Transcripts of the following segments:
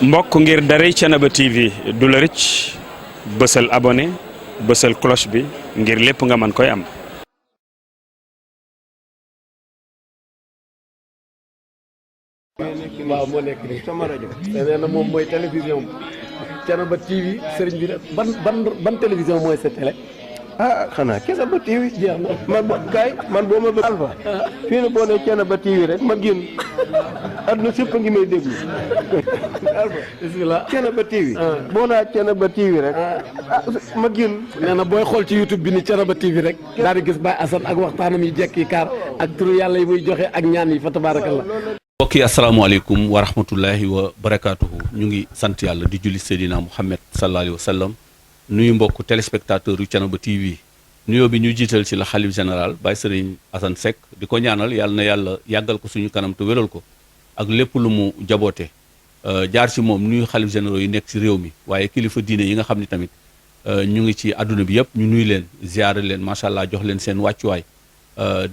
mbokk ngir daray Thiénaba TV du la rëcc bësal abonné bësal cloche bi ngir lépp nga mën koy am. waaw moo nekk nii sama rajo. te nee na moom mooy télévision Thiénaba TV sëriñ bi ban télévision mooy sa télé. ah xanaa Thiénaba TV jeex na man boo ma bëgg Alpha fii ne boo ne Thiénaba TV rek ma génn àdduna sépp a ngi may déglu Alpha bismillah Thiénaba TV boo naa Thiénaba TV rek ma génn. nee na booy xool ci YouTube bi ni Thiénaba TV rek daal di gis Baye Assane ak waxtaanam yi jekki kaar ak turu yàlla yi muy joxe ak ñaan yi fa tabaarakallah. mbokk yi asalaamaaleykum wa rahmatullahi wa barakaatuhu ñu ngi sant yàlla di julli Seydina Muhammad sallallahu alayhi wa sallam nuyu mbokk téléspectateur yu Thiénaba TV nuyoo bi ñu jiital ci la xalif général Baye Serigne Assane Seck di ko ñaanal yàlla na yàlla yàggal ko suñu kanam te wéral ko ak lépp lu mu jaboote jaar ci moom nuyu xalif généraux yi nekk ci réew mi waaye kilifa diine yi nga xam ni tamit ñu ngi ci àdduna bi yëpp ñu nuyu leen ziare leen macha allah jox leen seen wàccuwaay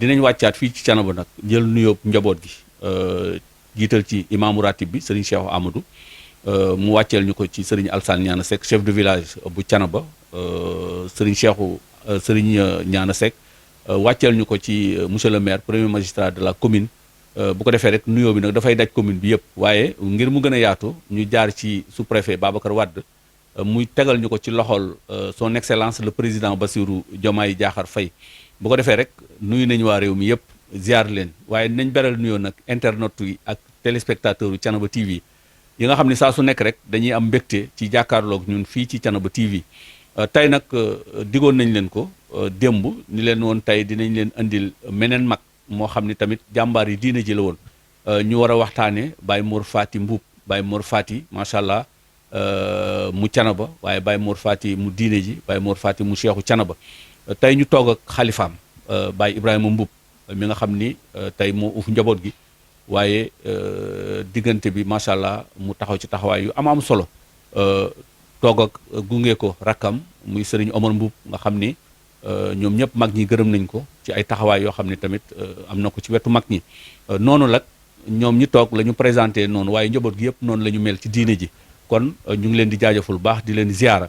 dinañ wàccaat fii ci Thiénaba nag jël nuyoo njaboot gi jiital ci imaamu ratib bi Serigne Cheikh Amadou mu wàcceel ñu ko ci Serigne Alsane Ñaana Seck chef de village bu Thiénaba Serigne Ñaana Seck wàcceel ñu ko ci monsieur le maire premier magistrat de la commune bu ko defee rek nuyoo bi nag dafay daj commune bi yëpp waaye ngir mu gën a yaatu ñu jaar ci sous-préfet Babacar Wade muy tegal ñu ko ci loxol son excellence le président Bassirou Diomaye Diakhar Faye bu ko defee rek nuyu nañu waa réew mi yëpp ziar leen waaye nañ beral nuyoo nag internet yi ak téléspectateur yu Thiénaba TV yi nga xam ne saa su nekk rek dañuy am mbégte ci jàkkaarloog ñun fii ci Thiénaba TV tey nag digoon nañ leen ko démb ni leen woon tey dinañ leen andil meneen mag moo xam ni tamit jàmbaar yi diine ji la woon ñu war a waxtaane Baye Mor Fati Mbuub Baye Mor Fati macha allah mu Thiénaba waaye Baye Mor Fati mu diine ji Baye Mor Fati mu Cheikhu Thiénaba tey ñu toog ak xalifaam Baye Ibrahima Mbuub mi nga xam ni tey moo uf njaboot gi waaye diggante bi macha allah mu taxaw ci taxawaay yu am solo toog ak gunge ko rakkam muy Serigne Omar Mbuub nga xam ni ñoom ñëpp mag ñi gërëm nañ ko ci ay taxawaay yoo xam ne tamit am na ko ci wetu mag ñi noonu nag ñoom ñi toog la ñu présenté noonu waaye njaboot gi yëpp noonu la ñu mel ci diine ji kon ñu ngi leen di jaajëful baax di leen ziyaara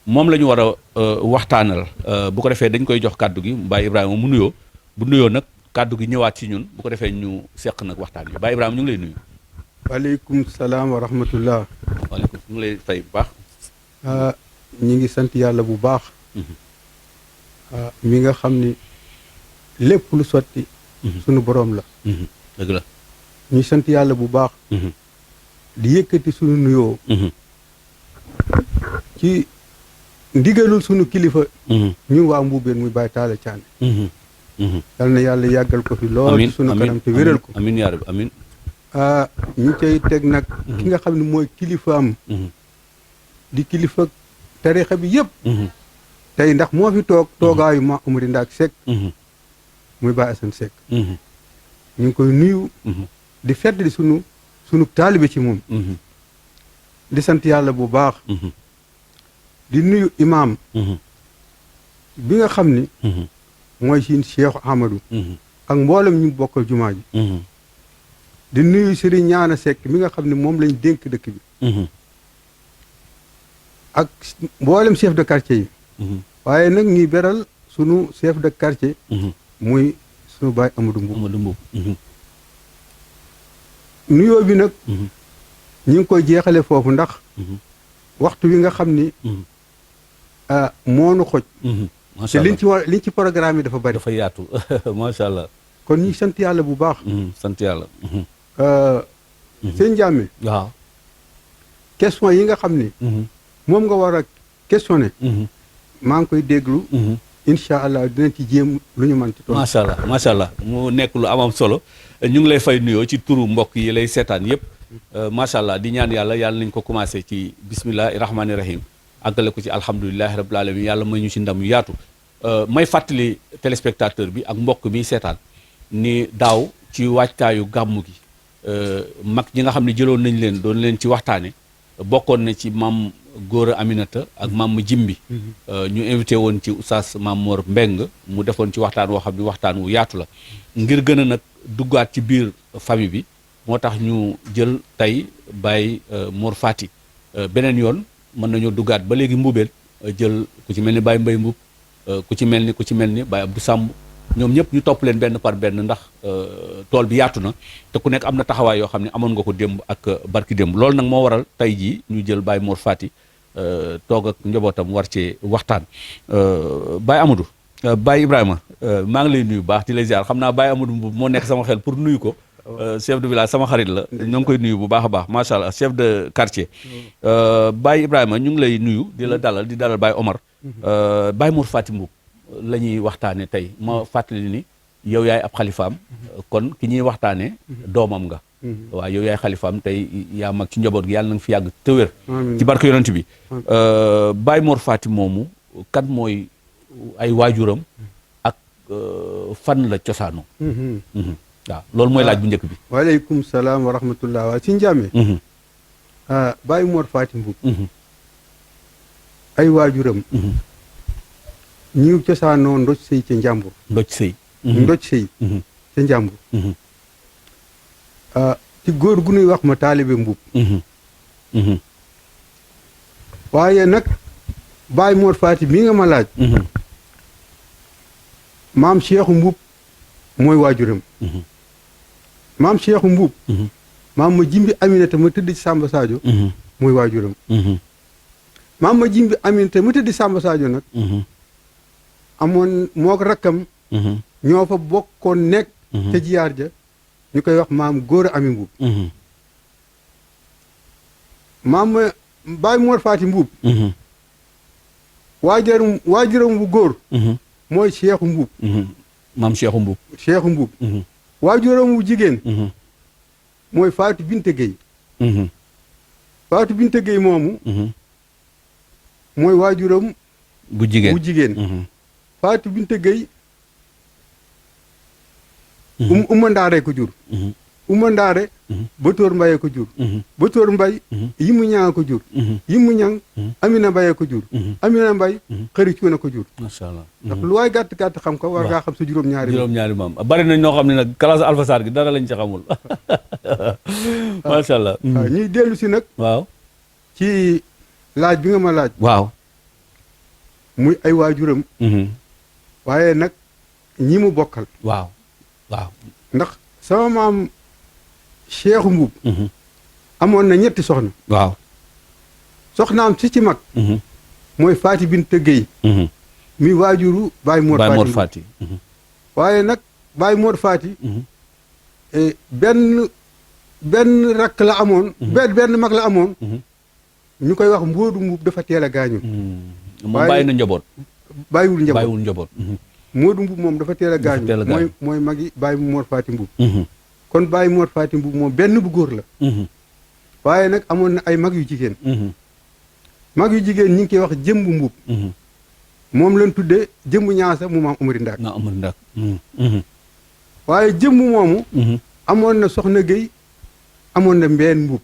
moom la ñu war a waxtaanal bu ko defee dañ koy jox kàddu gi Baye Ibrahima mu nuyoo bu nuyoo nag kàddu gi ñëwaat ci ñun bu ko defee ñu seq nag waxtaan bi Baye Ibrahima ñu ngi lay nuyu. waaleykum salaam wa rahmatullah. waaleykum ñu ngi lay fay bu baax. ñi ngi sant yàlla bu baax. mi nga xam ni lépp lu sotti. sunu boroom la. dëgg la. ñuy sant yàlla bu baax. di yëkkati sunu nuyoo. ci ndigalul sunu kilifa. ñu waa Mbuubeen muy Baye Talla Thiané. yal na yàlla yàggal ko fi lool ci sunu kanam te wéral ko. amiin yaa rabbi amiin. ñu cay teg nag. ki nga xam ne mooy kilifaam. di kilifa tarixa bi yëpp. tey ndax moo fi toog toogaayu ma Umari Ndaak Seck. muy Baye Assane Seck. ñu ngi koy nuyu. di fedd di sunu taalibe ci moom. di sant yàlla bu baax. di nuyu imaam. bi nga xam ni. mooy siin Cheikh Amadou. ak mboolem ñu bokkal jumaa ji. di nuyu Serigne Ñaana Seck mi nga xam ne moom lañ dénk dëkk bi. ak mboolem chef de quartier yi. waaye nag ñuy beral sunu chef de quartier. muy sunu baay Amadou Mbuub. nuyoo bi nag. ñu ngi koy jeexale foofu ndax. waxtu wi nga xam ni. moonu xoj. macha te allah liñ ci programme yi dafa bari. dafa yaatu macha allah. kon ñu sant yàlla bu baax. sant yàlla. sëñ Ndiame. waaw. question yi nga xam ni. moom nga war a questionné. maa ngi koy déglu. incha allah dinañ ci jéem lu ñu mën ci tool. macha allah mu nekk lu am solo ñu ngi lay fay nuyoo ci turu mbokk yi lay seetaan yëpp macha allah di ñaan yàlla nañ ko commencé ci bismillahi rahmaani rahim àggale ko ci alhamdulilahi rabbil alamin yàlla may ñu ci ndam yu yaatu. may fàttali téléspectateur bi ak mbokk mi seetaan ni daaw ci waajtaayu gàmmu gi mag ñi nga xam ne jëloon nañ leen doon leen ci waxtaane bokkoon na ci maam Góora Aminata ak maam Jimbi ñu invité woon ci oustaz Maam Mor Mbeng mu defoon ci waxtaan woo xam ne waxtaan wu yaatu la ngir gën a nag duggaat ci biir famille bi moo tax ñu jël tey Baye Mor Fati beneen yoon mën nañoo duggaat ba léegi Mboubeen jël ku ci mel ni Baye Mbaye Mboub ku ci mel ni Baye Abdou Samb ñoom ñëpp ñu topp leen benn par benn ndax tool bi yaatu na te ku nekk am na taxawaay yoo xam ne amoon nga ko démb ak barki démb loolu nag moo waral tey jii ñu jël Baye Mor Fati toog ak njabootam war cee waxtaan Baye Amadou Baye Ibrahima maa ngi lay nuyu baax di lay ziar xam naa Baye Amadou moo nekk sama xel pour nuyu ko chef de village sama xarit la ñoo ngi koy nuyu bu baax a baax macha allah chef de quartier Baye Ibrahima ñu ngi lay nuyu di la dalal di dalal Baye Omar Baye Mor Fati Mboub la ñuy waxtaane tey ma fàttali ni yow yaay ab xalifaam kon ki ñuy waxtaane doomam nga waaw yow yaay xalifaam tey yaa mag ci njaboot gi yàlla na nga fi yàgg te wér ci barke yonent bi Baye Mor Fati moomu kan mooy ay waajuram ak fan la cosaanoo waaw loolu mooy laaj bu njëkk bi waaleykum salaam wa rahmatullah waa si njàmme Baye Mor Fati Mboub ay waajuram ñiw cosaanoo ndoj sëy ca njàmbur ndoj sëy ca njàmbur ci góor gu nuy wax ma taalibe Mbuub waaye nag Baye Mor Fati mi nga ma laaj maam Cheikhu Mbuub mooy waajuram maam Cheikhu Mbuub maam ma jimbi Aminata ma tëdd ci Samba Sadio mooy waajuram maam ma jimbi Aminata ma tëdd ci Samba Sadio nag amoon moo ko rakkam ñoo fa bokkoon nekk ca jiyaar ja ñu koy wax maam góor a ami Mbuub maam Baye Mor Fati Mbuub waajuram bu góor mooy Cheikhu Mbuub maam Cheikhu Mbuub Cheikhu Mbuub waajuram bu jigéen mooy Fatou Binte Gueye Fatou Binte Gueye moomu mooy waajuram bu jigéen Fatou Binte Gueye Uma Ndaare ko jur Uma Ndaare Batoor Mbaye ko jur Batoor Mbay Yimu Ñang ko jur Yimu Ñang Amina Mbaye ko jur Amina Mbay xëri cuuna ko jur macha allah ndax lu waay gàtt xam ko war ngaa xam sa juróom-ñaari maam bari nañ ñoo xam ne nag classe alphasaar gi dara lañ ci xamul macha allah waaw ñuy dellu si nag waaw ci laaj bi nga ma laaj waaw muy ay waajuram waaye nag ñi mu bokkal waaw ndax sama maam Cheikhu Mbuub amoon na ñetti soxna waaw soxnaam si ci mag mooy Faati Binte Gueye mi waajuru Baye Mor Fati waaye nag Baye Mor Fati benn rakk la amoon benn mag la amoon ñu koy wax Mboodu Mbuub dafa teel a gaañu moom bàyyi na njaboot bàyyiwul njaboot Mboodu Mbuub moom dafa teel a gaañu mooy magi Baye Mor Fati Mbuub kon Baye Mor Fati Mbuub moom benn bu góor la waaye nag amoon na ay mag yu jigéen mag yu jigéen ñi ngi koy wax jëmb Mbuub moom lañ tuddee jëmb ñaasa mu maam Amari Ndaak waaye jëmb moomu amoon na soxna Géy amoon na mbeen Mbuub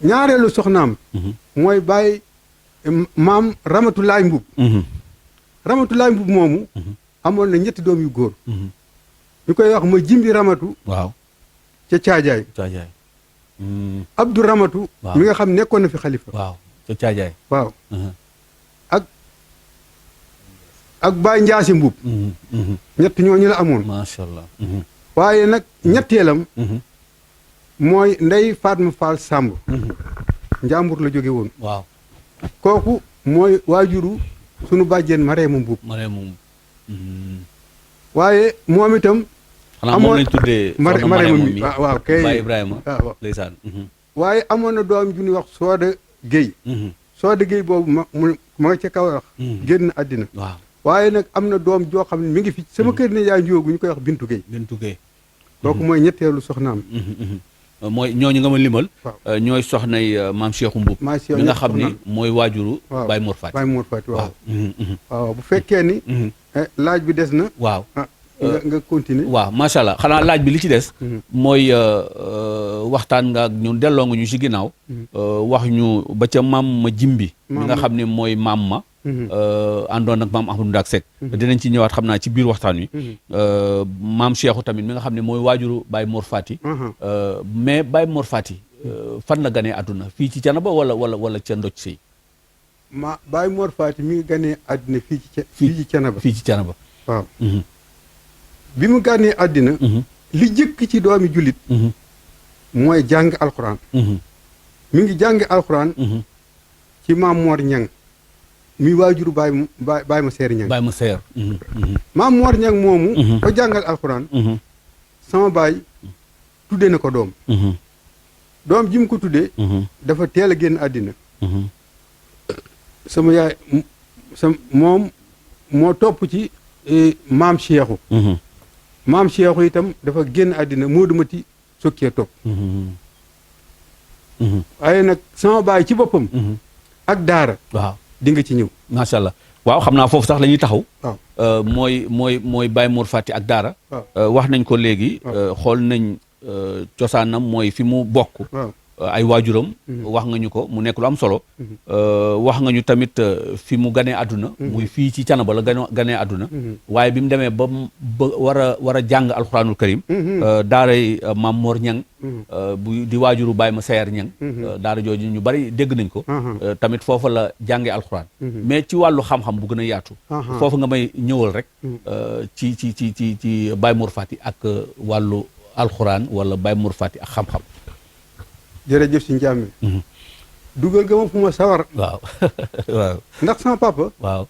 ñaareelu soxnaam mooy Baye maam Ramatulaay Mbuub Ramatulaay Mbuub moomu amoon na ñetti doom yu góor ñu koy wax ma jimbi Ramatu waaw ca Caajaay Abdou Ramatu mi nga xam nekkoon na fi xalifa waaw ca Caajaay waaw ak Baye Njaasi Mbuub ñett ñooñu la amoon macha allah waaye nag ñetteelam mooy Ndey Fatma Fall Samb Njàmbur la jóge woon waaw kooku mooy waajuru sunu bàjjeen Mareema Mbuub waaye moom itam xanaa moom lañ tuddee Mareema mi waaw kay Baye Ibrahima waaw ndeysaan waaye amoon na doom ju ñuy wax Sooda Géy Sooda Géy boobu ma nga ca kaw wax génn àddina waaw waaye nag am na doom joo xam ne mi ngi fi sama kër ne yaay njóogu ñu koy wax Bintu Géy kooku mooy ñetteelu soxnaam mooy ñooñu nga ma limal ñooy soxnay maam Cheikhu Mbuub mi nga xam ni mooy waajuru Baye Mor Fati waaw waaw bu fekkee ni laaj bi des na waaw nga continuer waaw macha allah xanaa laaj bi li ci des mooy waxtaan nga ak ñun delloo nga ñu ci ginnaaw wax ñu ba ca maam ma jimbi mi nga xam ne mooy maam ma àndoon ak maam Ahmadou Ndak Seck dinañ ci ñëwaat xam naa ci biir waxtaan wi maam Cheikhou tamit mi nga xam ne mooy waajuru Baye Mor Fati mais Baye Mor Fati fan la ganee àdduna fii ci Thiénaba wala ca Ndoj Sey Baye Mor Fati mi ngi ganee àddina fii ci Thiénaba fii ci Thiénaba waaw bi mu ganee àddina li jëkk ci doomi jullit mooy jàng alxuraan mi ngi jàng alxuraan ci maam Mor Ñang muy waajuru Baye ma seer Ñang Baye ma seer maam Mor Ñang moomu ko jàngal alxuraan sama baay tudde na ko doom doom ji mu ko tuddee dafa teel a génn àddina sama yaay moom moo topp ci maam Cheikhou maam Cheikhou itam dafa génn àddina Moodu Mati sokkee topp waaye nag sama baay ci boppam ak daara waaw di nga ci ñëw macha allah waaw xam naa foofu sax la ñuy taxaw waaw mooy Baye Mor Fati ak daara wax nañ ko léegi xool nañ cosaanam mooy fi mu bokk ay waajuram wax nga ñu ko mu nekk lu am solo wax nga ñu tamit fi mu ganee àdduna muy fii ci Thiénaba la ganee àdduna waaye bi mu demee ba war a jàng alxuraanul karim daaray Maam Mor Ñang bu di waajuru Baye ma seer Ñang daara jooju ñu bari dégg nañ ko tamit foofa la jàngee alxuraan mais ci wàllu xam-xam bu gën a yaatu foofu nga may ñëwal rek ci Baye Mor Fati ak wàllu alxuraan wala Baye Mor Fati ak xam-xam jërëjëf si njàmme dugal nga ma fu ma sawar waaw waaw ndax sama papa waaw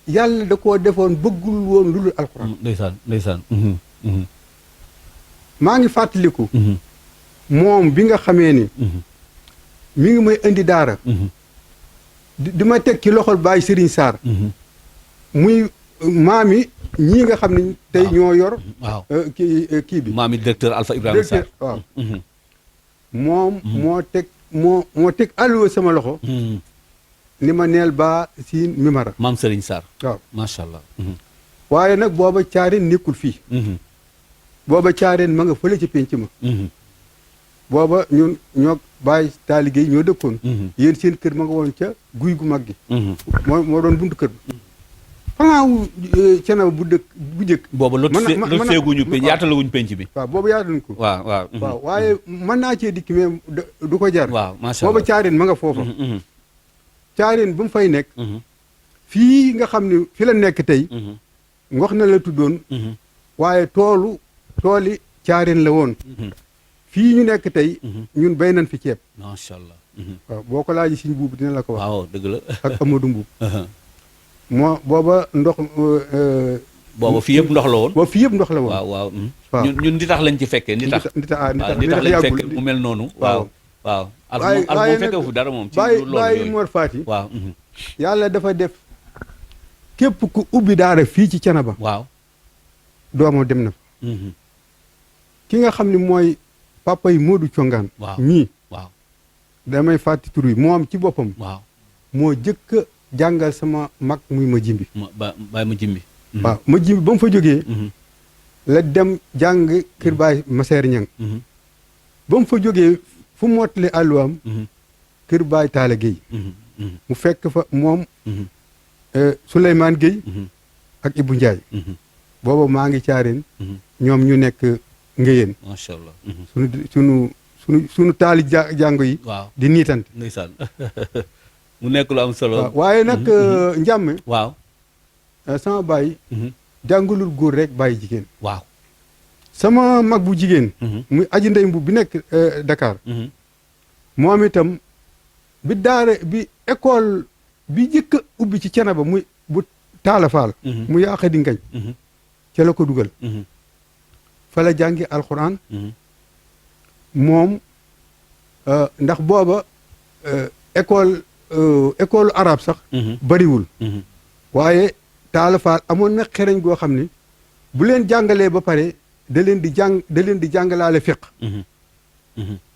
yàlla da koo defoon bëggul woon lu dul alxuraan ndeysaan maa ngi fàttaliku moom bi nga xamee ni mi ngi may indi daara di ma teg ci loxol Baye Serigne Sarr muy maami ñii nga xam ne tey ñoo yor waaw kii bi maami directeur Alpha Ibrahima Sarr waaw moom moo teg alluwa sama loxo ni ma neel baa siin mimara maam Serigne Sarr waaw macha allah waaye nag booba caareen nekkul fii booba caareen ma nga fële ci pénc ma booba ñun ñoo bàyyi taalige yi ñoo dëkkoon yéen seen kër ma nga woon ca guy gu mag gi moo doon buntu kër fanaaw Thiénaba bu njëkk booba lot seeguñu penc yaatalaguñu penc bi waaw boobu yaataluñ ko waaw waaye mën naa cee dikk mais du ko jar waaw macha allah booba caareen ma nga foofa caareen ba mu fay nekk fii nga xam ne fi la nekk tey ngox na la tuddoon waaye tooli caareen la woon fii ñu nekk tey ñun bay nañ fi ceeb macha allah waaw boo ko laajee Sëñ Buubu dina la ko wax waaw dëgg la ak Amadou Mbuub moo booba ndox booba fii yëpp ndox la woon booba fii yëpp ndox la woon waaw ñun ndi tax lañ ci fekkee ndi tax lañ fekkee mu mel noonu waaw al moom fekkee fu dara moom ci loolu Baye Mor Fati waaw yàlla dafa def képp ku ubbi daara fii ci Thiénaba waaw doomam dem na fa ki nga xam ne mooy papa yi Modou Congaan mii waaw damay fàtti tur yi moom ci boppam waaw moo jëkk jàngal sama mag muy ma jimbi Baye ma jimbi waaw ma jimbi ba mu fa jógee la dem jàng kër Baye Maseer Ñang ba mu fa jógee fu mottali àlluwaam kër Baye Taala Gueye mu fekk fa moom Souleymane Gueye ak Ibou Ndiaye booba maa ngi caareen ñoom ñu nekk ngéyeen macha allah sunu taali jàngo yi di niitante ndeysaan mu nekk lu am solo waaye nag njàmme waaw sama baay jàngalul góor rek bàyyi jigéen waaw sama mag bu jigéen muy aji ndey mbu bi nekk Dakar moom itam bi daara bi école bi jëkk a ubbi ci Thiénaba muy bu Taala Faal mu yaaxa di ngañ ca la ko dugal fa la jàngi alxuraan moom ndax booba école arabe sax bariwul waaye Taala Faal amoon na xereñ goo xam ne bu leen jàngalee ba pare da leen di jàngalaale fiq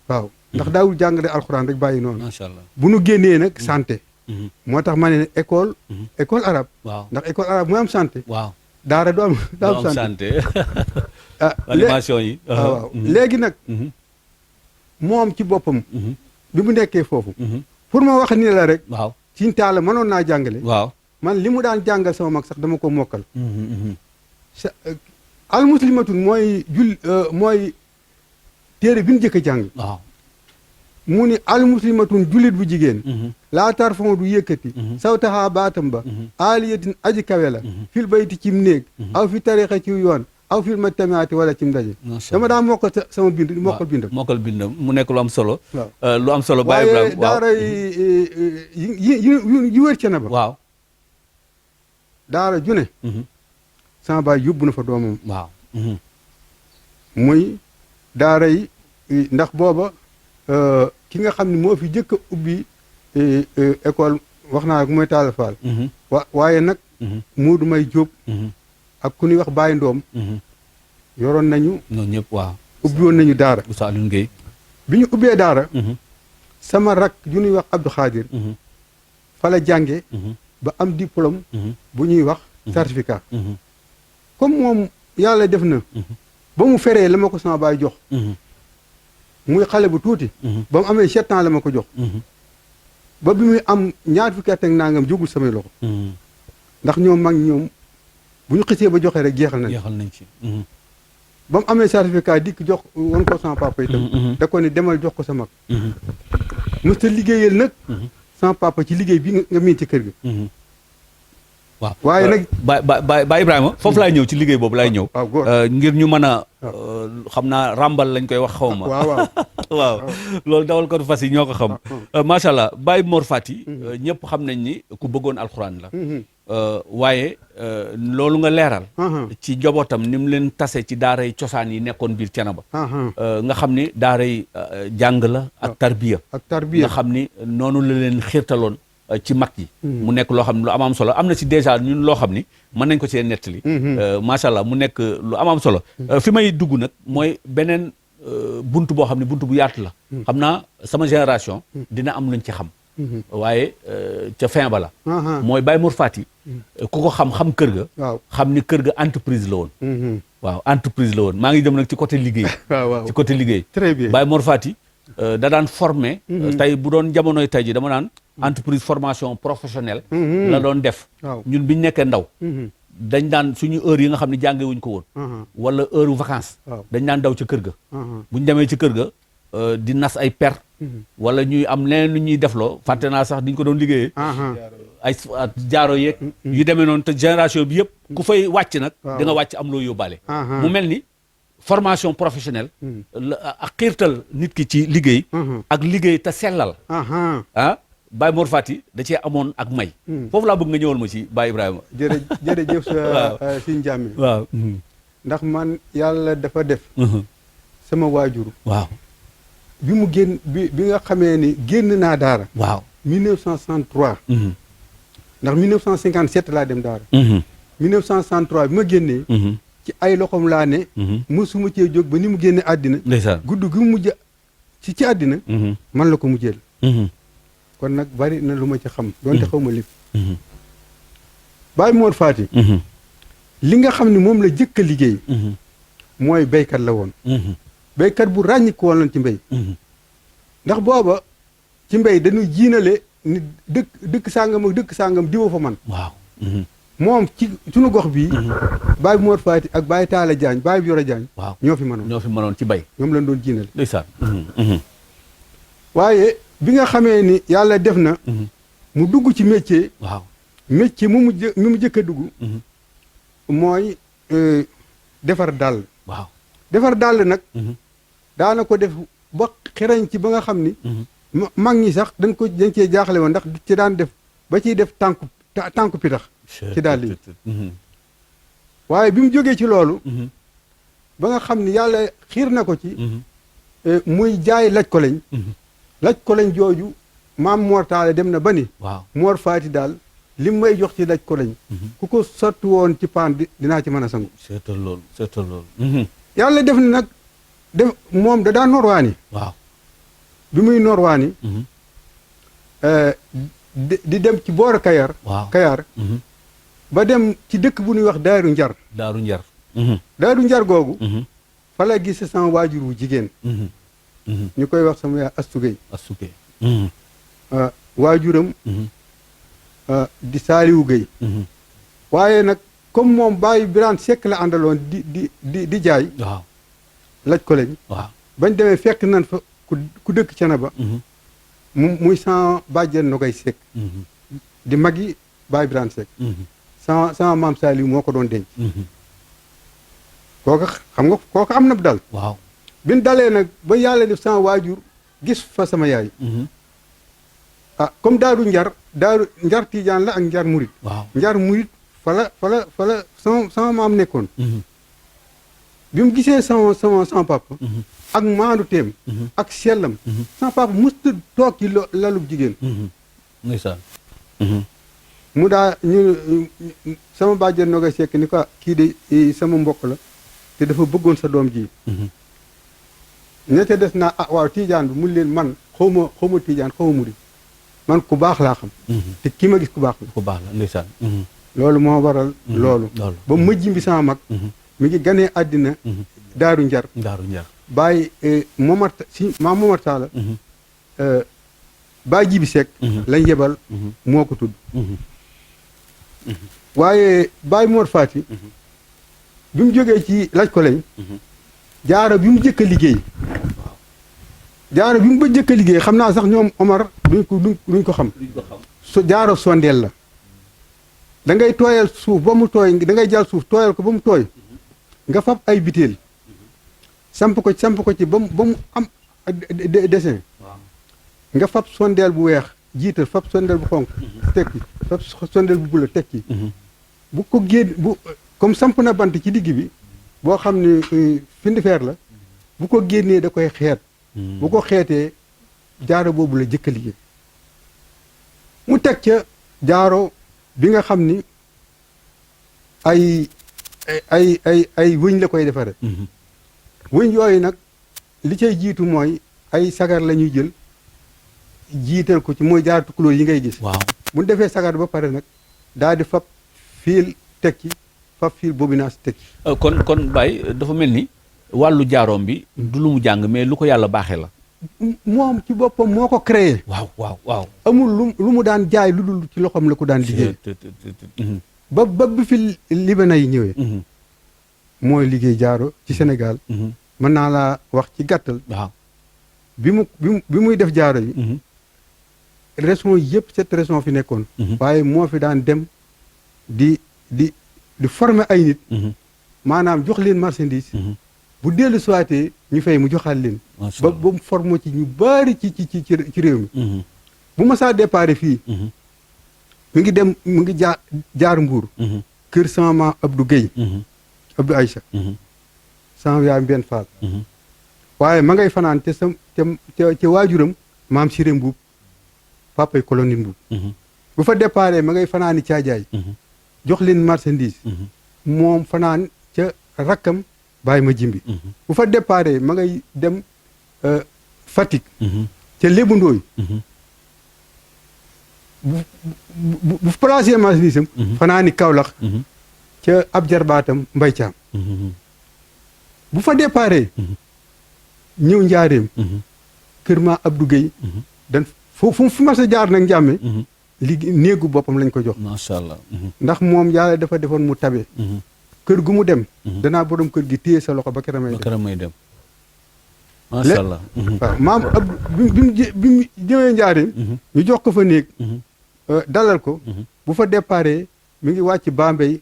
waaw ndax daawul jàngale alxuraan rek bàyyi noonu macha allah bu nu génnee nag santé moo tax ma ne école arabe waaw ndax école arabe mooy am santé waaw daara du am santé animation yi waaw léegi nag moom ci boppam bi mu nekkee foofu pour ma wax ni la rek waaw Sëñ Taala mënoon naa jàngale. waaw. man li mu daan jàngal sama mag sax dama ko mokkal. al muslimatun mooy téere bi ñu jëkk a jàng. waaw. mu ni al muslimatun jullit bu jigéen. laa tarfon du yëkkati. sawtaha baatam ba. aaliyatin aji kawe la. fil bayti cim néeg. aw fi tarixa ci yoon. aw fil majtamaati wala cim ndaje. dama daan mokkal sama bind mokkal bindam. mokkal bindam mu nekk lu am solo. waaw lu am solo. Baye Ibrahima waaye daara yi wër Thiénaba. waaw. daara june. sama baay yóbbu na fa doomam. waaw. muy daara yi ndax booba ki nga xam ne moo fi jëkk a ubbi école wax naa ko mooy Talla Fall. waaye nag. Moodu May Jóob ak ku ñuy wax Baye Ndoom. yoroon nañu. ñooñu ñëpp waaw. ubbi woon nañu daara. Oustaz Alioune Guèye. bi ñu ubbee daara. sama rak ju ñuy wax Abdou Khadir. fa la jànge ba am diplôme. bu ñuy wax certificat. comme moom yàlla def na. ba mu feree la ma ko sama baay jox. muy xale bu tuuti. ba mu amee 7 ans la ma ko jox. ba bi muy am ñaar fukki at ak nangam jógul samay loxo. ndax ñoom mag ñoom bu ñu xësee ba joxe rek jeexal nañ ci. ba mu amee certificat dikk jox won ko sama papa itam. da ko ni demal jox ko sa mag. mos ta liggéeyal nag. sama papa ci liggéey bi nga miin ci kër gi. waaw waaye nag Baye Ibrahima foofu laay ñëw ci liggéey boobu laay ñëw. waaw góor ngir ñu mën a. xam naa ràmbal lañ koy wax xaw ma. waaw loolu dawal ko fas yi ñoo ko xam. macha allah Baye Mor Fati. ñëpp xam nañ ni ku bëggoon alxuraan la. waaye loolu nga leeral. ci njabootam ni mu leen tase ci daaray cosaan yi nekkoon biir Thiénaba. nga xam ni daaray jàng la ak tarbiya. nga xam ni noonu la leen xiirtaloon. ci mag yi mu nekk loo xam ne lu am solo am na ci déjà ñun loo xam ni mën nañ ko cee nettali. macha allah mu nekk lu am solo. fi may dugg nag mooy beneen bunt boo xam ne bunt bu yaatu la. xam naa sama génération. dina am luñ ci xam. waaye ca fin ba la. mooy Baye Mor Fati. ku ko xam kër ga. xam ni kër ga entreprise la woon. waaw entreprise la woon maa ngi dem nag ci côté liggéey. ci côté liggéey. très bien Baye Mor Fati da daan formé. tey bu doon jamonoy tey ji dama naan. entreprise formation professionnelle. la doon def. ñun biñ nekkee ndaw. dañ daan suñu heure yi nga xam ne jànge wuñ ko woon. wala heure vacances. dañ daan daw ca kër ga. buñ demee ci kër ga di nas ay per. wala ñuy am leneen lu ñuy defloo fàtte naa sax diñ ko doon liggéeyee. ay jaaro yeeg. yu demee noonu te génération bi yëpp. ku fay wàcc nag. di nga wàcc am loo yóbbaale. mu mel ni formation professionnelle. ak xiirtal nit ki ci liggéey. ak liggéey te sellal. Baye Mor Fati da cee amoon ak may. foofu laa bëgg nga ñëwal ma ci Baye Ibrahima. jërëjëf si njàmme. waaw. ndax man yàlla dafa def. sama waajur. waaw. bi mu génn bi nga xamee ni génn naa daara. waaw 1963. ndax 1957 laa dem daara. 1963 bi ma génnee. ci ay loxoom laa ne. mosuma cee jóg ba ni mu génne àddina. ndeysaan gudd gi mu mujj ci àddina. man la ko mujjeel. kon nag bari na lu ma ci xam. doonte xaw ma lépp. Baye Mor Fati. li nga xam ne moom la jëkk a liggéey. mooy béykat la woon. béykat bu ràññiku woon ci mbéy. ndax booba ci mbéy dañuy jiinale ni dëkk sàngam ak dëkk sàngam diwa fa man. waaw. moom ci suñu gox bii. Baye Mor Fati ak Baye Talla Diagne Baye Yoro Diagne. waaw ñoo fi mënoon ci bay. ñoom lañ doon jiinale. ndeysaan. waaye bi nga xamee ni yàlla def na. mu dugg ci métier. waaw métier mu jëkk a dugg. mooy defar dàll. waaw defar dàll nag. daana ko def ba xereñ ci ba nga xam ni. mag ñi sax dañ cee jaaxle woon ndax ci daan def ba ciy def tànku pitax ci dàll yi. waaye bi mu jógee ci loolu. ba nga xam ni yàlla xiir na ko ci. muy jaay laj ko lañ. laj ko lañ jooju maam Mor Talla dem na ba ni. waaw Mor Fati daal li may jox ci laj ko lañ. ku ko sotti woon ci paan dinaa ci mën a sangu. seetal loolu. yàlla def na nag moom da daan norwaani. waaw bi muy norwaani. di dem ci boor Kayar. waaw Kayar. ba dem ci dëkk bu ñuy wax Daaru Njar. Daaru Njar. Daaru Njar googu. fa la gis sama waajur wu jigéen. ñu koy wax sama yaay Astu Gey. Astu Gey. waajuram. di Saliou Gueye waaye nag comme moom Baye Birane Seck la àndaloon di jaay waaw laj ko lañ waaw bañ demee fekk nan fa ku dëkk Thiénaba muy sama bàjjen Nogay Seck di magi Baye Birane Seck sama maam Saliou moo ko doon denc kooka xam nga kooka am na dal waaw bin dalee nag ba yàlla def sama waajur gis fa sama yaay comme daaru njar Tijaan la ak njar murit waaw njar murit fala sama maam nekkoon bi mu gisee sama papa ak maandu teem ak sellam sama papa musta toog ci lalub jigéen ndeysaan mu daa ñu sama bàjjen Nogay Seck ni ko kii de sama mbokk la te dafa bëggoon sa doom ji ña ca des naa waaw Tijaan bi mun leen man xawma Tijaan xawma murit man ku baax laa xam te kii ma gis ku baax la ndeysaan loolu moo waral loolu ba mëjji bi sama mag mi ngi ganee àddina daaru njar bàyyi maam Momar Talla Baye Jibi Seck lañ yebal moo ko tudd waaye Baye Mor Fati bi mu jógee ci laj ko lañ jaaro bi mu jëkk a liggéey jaaro bi mu ba jëkk a liggéey xam naa sax ñoom Omar duñ ko xam jaaro sondeel la da ngay tooyal suuf ba mu tooy da ngay jàll suuf tooyal ko ba mu tooy nga fab ay biteel samp ko ci ba mu am dessin nga fab sondeel bu weex jiital fab sondeel bu xonq tekki fab sondeel bu bula tekki bu ko génn comme samp na bant ci digg bi boo xam ne findi feer la bu ko génnee da koy xeet bu ko xeetee jaaro boobu la jëkk a liggéey mu teg ca jaaro bi nga xam ni ay wëñ la koy defare wëñ yooyu nag li cay jiitu mooy ay sagar la ñuy jël jiital ko ci mooy jaar tukulóor yi ngay gis waaw bu defee sagar ba pare nag daal di fab fiil teg ci fab fiil bobinaas teg ci kon Baye dafa mel ni wàllu jaaroom bi du lu mu jàng mais lu ko yàlla baaxee la moom ci boppam moo ko créé waaw amul lu mu daan jaay lu dul ci loxoom la ko daan liggéey ba bi fi libana yi ñëwee mooy liggéey jaaro ci Sénégal mën naa laa wax ci gàttal waaw bi muy def jaaro yi région yëpp cette région fi nekkoon waaye moo fi daan dem di former ay nit maanaam jox leen marchandise bu dellu soité ñu fay mu joxaat leen ba mu formo ci ñu bari ci réew mi bu ma saa déparé fii mu ngi jaar Mbuur kër sama maam Abdou Guèye Abdou Aïcha sama yaay Mbène Fall waaye ma ngay fanaan te waajuram maam Siré Mbuub papay colonie Mbuub bu fa déparé ma ngay fanaani caajaay jox leen marchandise moom fanaan ca rakkam bàyyi ma jimbi bu fa déparé ma ngay dem Fatick ca Lébu Ndooy bu placé marchandise am fanaani Kaolack ca ab jarbaatam Mbay Caam bu fa déparé ñëw njaareem kër ma Abdou Guèye dan fu mas a jaar nag njàmme néegu boppam lañ ko jox macha allah ndax moom yàlla dafa defoon mu tabe kër gu mu dem danaa borom kër gi téye sa loxo ba keroog may dem macha allah waaw maam Abdou bi mu ñëwee njaareem ñu jox ko fa néeg dalal ko bu fa déparé mi ngi wàcc Bambey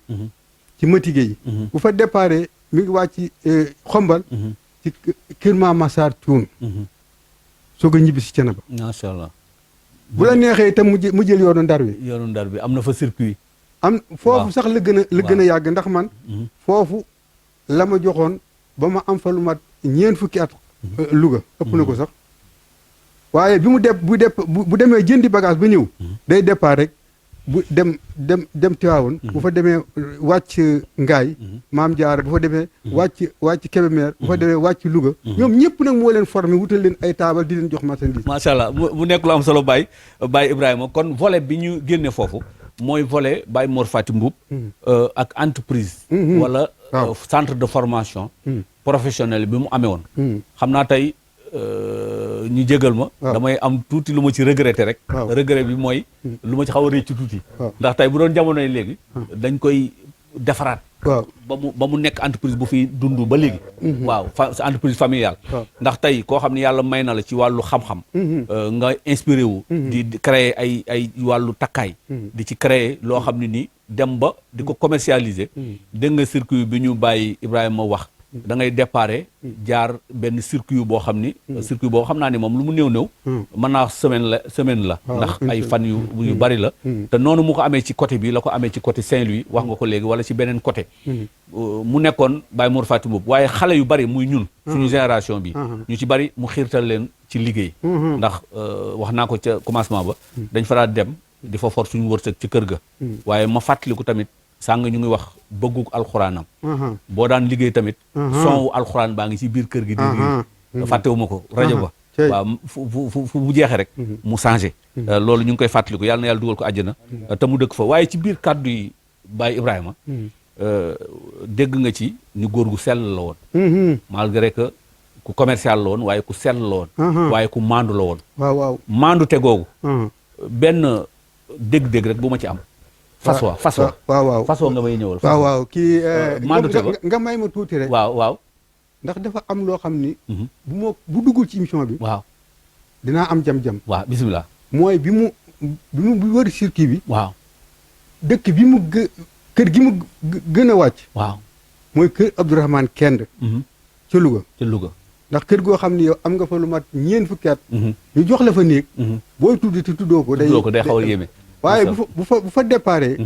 ci Matigé yi bu fa déparé mi ngi wàcc Xombal ci kër ma Massar Cuun soog a ñibbi si Thiénaba macha allah bu la neexee itam mu jël yoonu ndar bi am na fa circuit foofu sax la gën a yàgg ndax man foofu la ma joxoon ba ma am fa lu mat ñeent fukki at Louga ëpp na ko sax waaye bi mu bu demee jëndi bagage ba ñëw day départ rek bu dem Tiwaawoon bu fa demee wàcc Ngaay Maam Jaara bu fa demee wàcc Kébémer bu fa demee wàcc Louga ñoom ñëpp nag moo leen formé wutal leen ay taabal di leen jox marchandise macha allah mu nekk lu am solo Baye Ibrahima kon volet bi ñu génne foofu mooy volet Baye Mor Fati Mboup ak entreprise wala centre de formation professionnelle bi mu amee woon xam naa tey ñu jégal ma. waaw damay am tuuti lu ma ci regretter rek. waaw regret bi mooy. lu ma ci xaw a rëcc tuuti. waaw ndax tey bu doon jamonoy léegi. dañ koy defaraat. waaw ba mu nekk entreprise bu fi dund ba léegi. waaw sa entreprise familiale. waaw ndax tey koo xam ne yàlla may na la ci wàllu xam-xam. nga inspiré wu. di créer ay wàllu takkaay. di ci créer loo xam ne nii dem ba di ko commercialiser. dégg nga circuit bi ñu bàyyi Ibrahima wax. da ngay déparé jaar benn circuit boo xam ni. circuit boo xam naa ni moom lu mu néew néew. mën naa semaine la. ndax ay fan yu bari la. te noonu mu ko amee ci côté bi la ko amee ci côté Saint-Louis wax nga ko léegi wala ci beneen côté. mu nekkoon Baye Mor Fati Mboup waaye xale yu bari muy ñun. suñu génération bi. ñu ci bari mu xiirtal leen ci liggéey. ndax wax naa ko ca commencement ba. dañ fa daan dem di fa for suñu wërsëg ci kër ga. waaye ma fàttaliku tamit. sàng ñu ngi wax bëggu alxuraanam. boo daan liggéey tamit. sonwu alxuraan baa ngi ci biir kër gi. di riir fàttewuma ko rajo ba. waaw fu bu jeexee rek. mu changé. loolu ñu ngi koy fàttaliku yàlla na yàlla dugal ko àjjana. te mu dëkk fa waaye ci biir kàddu yi Baye Ibrahima. dégg nga ci ni góor gu sell la woon. malgré que ku commercial la woon waaye ku sell la woon. waaye ku maandu la woon. waaw maandu te googu. benn dégg-dégg rek bu ma ci am. fas wa nga may ñëwal. waaw kii. maandu te nga may ma tuuti rek. waaw. ndax dafa am loo xam ni. bu duggul ci émission bi. waaw dinaa am jam-jam. waaw bisimilah. mooy bi mu wër circuit bi. waaw dëkk bi mu kër gi mu gën a wàcc. waaw mooy kër Abdourahmane Kend. ca Louga. ndax kër goo xam ni yow am nga fa lu mat ñeent fukki at. ñu jox la fa néeg. booy tudd te tuddoo ko. day xaw a yéeme. waaye bu fa déparé.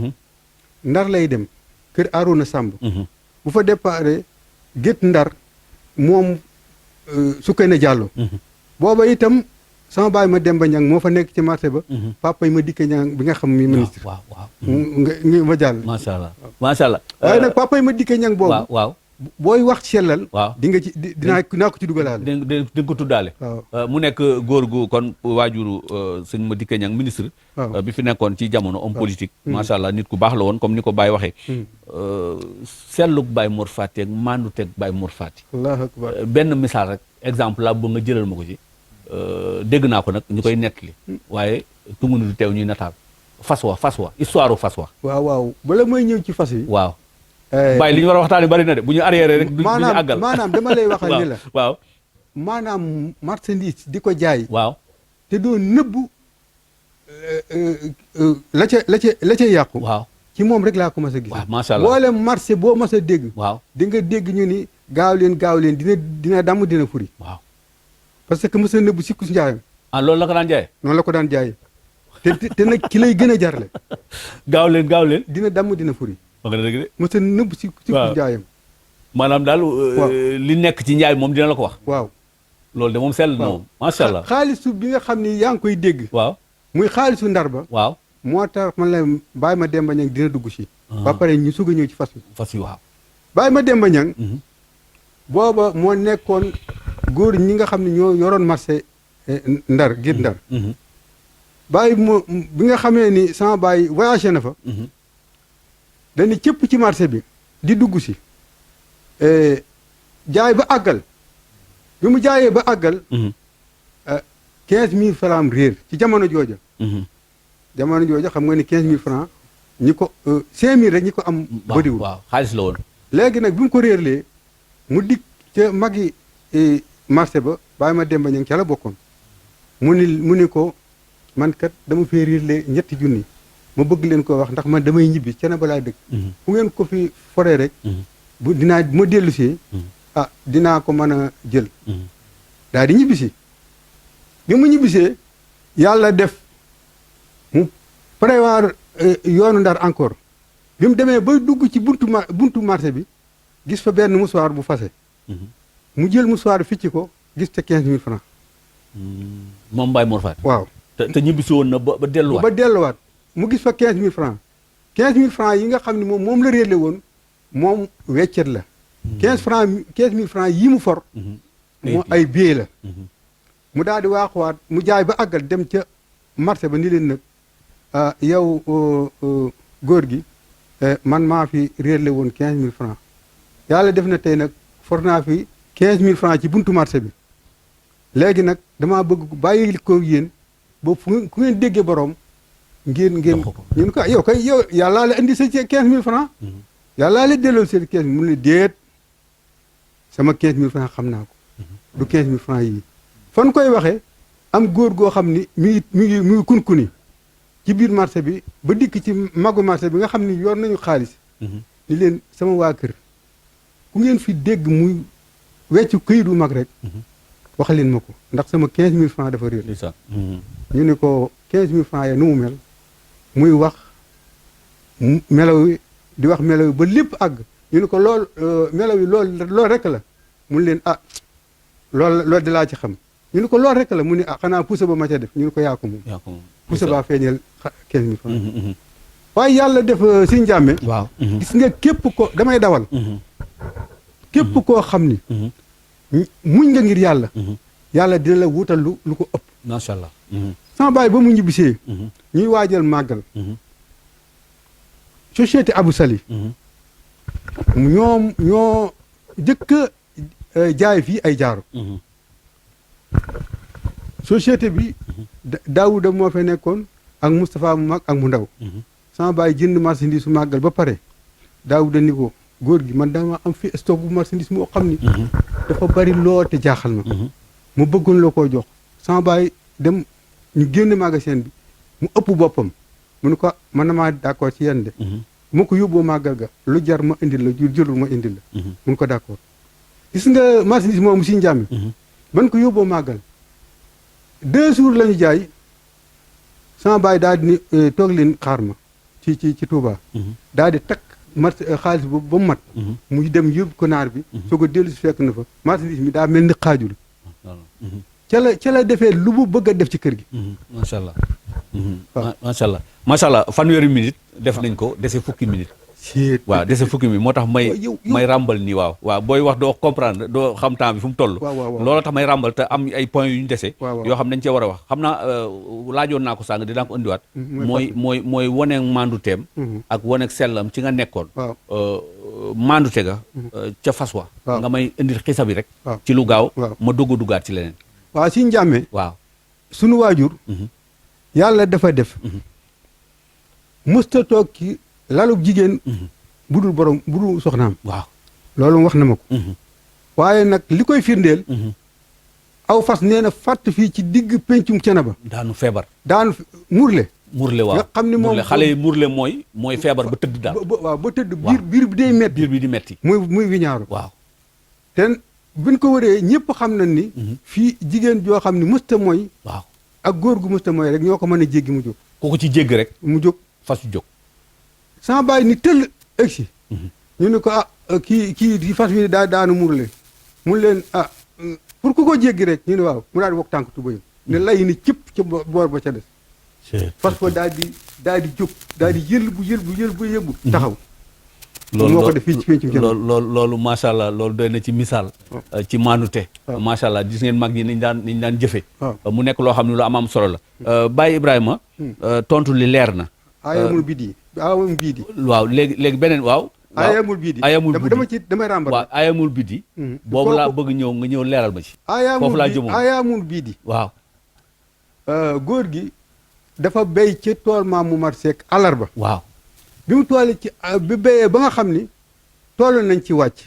Ndar lay dem kër Arouna Samb. bu fa déparé Gét Ndar moom Soukeyna Diallo. booba itam sama baay ma Demba Ñang moo fa nekk ci marché ba. papa yi ma dikke Ñang bi nga xam mi ministre. waaw nga ma jàll. macha allah. waaye nag papa yi ma dikke Ñang boobu. waaw booy wax sellal. waaw di nga ci dinaa ko ci dugalaale. di nga ko tuddaale. waaw mu nekk góor gu kon waajuru sëñ ma dikke Ñang ministre. bi fi nekkoon ci jamono homme politique. macha allah nit ku baax la woon comme ni ko Baye waxee. sellug Baye Mor Fati ak maandu teg Baye Mor Fati. allahu akbar benn misaal rek exemple la ba nga jëlal ma ko ci. dégg naa ko nag ñu koy nettali. waaye tungu ni du teew ñuy nataal. fas wa histoire fas wa. waaw bala mooy ñëw ci fas yi. waaw. Baye li ñu war a waxtaanee bari na de bu ñu arrière rek. du ñu àggal maanaam dama lay waxal ni la. waaw maanaam marchandise di ko jaay. waaw te doo nëbbu la ca yàqu. waaw ci moom rek laa ko mas a gis. waaw macha allah boole marché boo mas a dégg. waaw di nga dégg ñu ni gaaw leen dina damm dina furi. waaw parce que mos a nëbbu sikku si njaayam. loolu la ko daan jaayee. noonu la ko daan jaayee te nag ki lay gën a jarle. gaaw leen. dina damm dina furi. wax nga dëgg de. mos a nëbbu sikku njaayam. maanaam daal. li nekk ci njaay moom dina la ko wax. waaw loolu de moom sell na moom macha allah. xaalisu bi nga xam ni yaa ngi koy dégg. waaw muy xaalisu ndar ba. waaw moo tax man la Baye ma Demba Ñang dina dugg si. ba pare ñu sug a ñëw ci fas wi. fas yi waaw. Baye ma Demba Ñang booba moo nekkoon góor ñi nga xam ne ñoo yoroon marché ndar Gét Ndar. Baye bi nga xamee ni sama baay voyagé na fa. dañu cëpp ci marché bi di dugg si. jaay ba àggal bi mu jaayee ba àggal. 15 000 francs réer ci jamono jooja. jamono jooja xam nga ni 15 000 francs ñi ko 5 000 rek ñi ko am. bëriwul waaw xaalis la woon. léegi nag bi mu ko réerlee mu dikk ca magi marché ba Baye ma Demba Ñang ca la bokkoon mu ni ko man kat dama fee réerlee 3 junni ma bëgg leen ko wax ndax man damay ñibbi ca na balaa dëkk. fu ngeen ko fi foree rek. bu ma dellusee. dinaa ko mën a jël. daal di ñibbisi bi mu ñibbisee yàlla def mu prévoir yoonu ndar encore bi mu demee bay dugg ci buntu marché bi gis fa benn mouchoir bu fase mu jël mouchoir ficci ko gis te 15 000 francs. moom Baye Mor Fati. waaw te ñibbisi woon na ba delluwaat. ba delluwaat mu gis fa 15 000 francs 15 000 francs yi nga xam ne moom la réerle woon moom weccet la. 15 000 francs yii mu for. moo ay billet la. mu daal di waaxuwaat mu jaay ba àggal dem ca marché ba ni leen nag yow góor gi man maa fi réerle woon 15 000 francs yàlla def na tey nag for naa fi 15 000 francs ci buntu marché bi léegi nag damaa bëgg bàyyi ko yéen ba ku ngeen déggee borom ngeen ñu ne ko yow kay yow yàllaa la indi sa 15 000 francs yàllaa la delloo seen 15 000 mu ne déet sama 15 000 francs xam naa ko du 15 000 francs yi fan koy waxee am góor goo xam ni mi ngi kunkuni ci biir marché bi ba dikk ci magu marché bi nga xam ni yor nañu xaalis ni leen sama waa kër ku ngeen fi dégg muy weccu këyitu mag rek wax leen ma ko ndax sama 15 000 francs dafa réer ñu ne ko 15 000 francs ya nu mu mel muy wax melaw yi di wax melaw yi ba lépp àgg ñu ne ko lool melaw yi lool rek la mun leen loolu di laa ci xam ñu ne ko lool rek la mu ne xanaa pusa ba ma ca def ñu ne ko yaa ko moom pusa baa feeñal 15 000 francs waaye yàlla def si njàmme waaw gis nga képp ko damay dawal képp koo xam ni muñ nga ngir yàlla yàlla dina la wutal lu ko ëpp macha allah sama baay ba mu ñibbisee ñuy waajal màggal société Abou Sali ñoo jëkk jaay fii ay jaaro société bi Daouda moo fa nekkoon ak Moustapha mu mag ak mu ndaw sama baay jënd marchandise su màggal ba pare Daouda ni ko góor gi man dama am fi stock bu marchandise moo xam ni dafa bari lool te jaaxal ma mu bëggoon la koo jox sama baay dem ñu génn magasin bi mu ëpp boppam mu ne ko man na maa d'accord ci yenn de mu ko yóbboo màggal ga lu jar ma indil la jërul ma indil la mun ko d'accord gis nga marchandise moomu si njàmmi ban ko yóbboo màggal 2 jours la ñu jaay sama baay daal di ni toog leen xaar ma ci Touba daal di takk xaalis boobu ba mu mat mu dem yóbbu ko naar bi soo ko dellu si fekk na fa marchandise mi daa mel ni xaajul ca la defee lu mu bëgg a def ci kër gi macha allah macha allah fanweeri minute def nañ ko dese fukki minute waaw dese fukki minute moo tax may ràmbal nii waaw booy wax doo comprendre doo xam temps bi fu mu toll loolu tax may ràmbal te am ay points yu ñu dese yoo xam dañ cee war a wax xam naa laajoon naa ko sàng dinaa ko indiwaat mooy waneeg mandu teem ak waneeg sellam ci nga nekkoon mandu te ga ca fas wa nga may indil xisa bi rek ci lu gaaw ma dugg duggaat ci leneen waaw si njàmme waaw sunu waajur yàlla dafa def mësta toog ci lalub jigéen budul borom budul soxnaam waaw loolu wax na ma ko waaye nag li koy firndeel aw fas nee na fàtt fii ci digg pencum Thiénaba daanu feebar daanu murle waaw nga xam ni moom xale yi murle mooy feebar ba tëdd daal waaw ba tëdd biir bi day metti biir bi di metti muy wiñaaru waaw te buñ ko wëree ñëpp xam nañ ni fii jigéen joo xam ni mësta mooy waaw ak góor gu mësta mooy rek ñoo ko mën a jéggi mu jóg ku ko ci jégg rek mu jóg fas yu jóg sama bàyyi ni tëll egsi ñu ne ko kii fas wi daanu murle mun leen pour ku ko jéggi rek ñu ne waaw mu daal di wokk tànk tubayam ne lay ni cëpp ca boor ba ca des fas fa daal di jóg daal di yëlbu taxaw loolu moo ko def fii ci penc loolu macha allah loolu doy na ci misaal ci maanute macha allah gis ngeen mag ñi niñ daan jëfe mu nekk loo xam ne lu am solo la Baye Ibrahima tontu li leer na ayamul bidi waaw léegi beneen waaw ayamul bidi damay ràmbar waaw ayamul bidi boobu laa bëgg nga ñëw leeral ma ci foofu laa jëmoon ayamul bidi waaw góor gi dafa béy ci tool maam mu mar seek àllarba waaw bi mu toole ci bi béyee ba nga xam ni toll nañ ci wàcc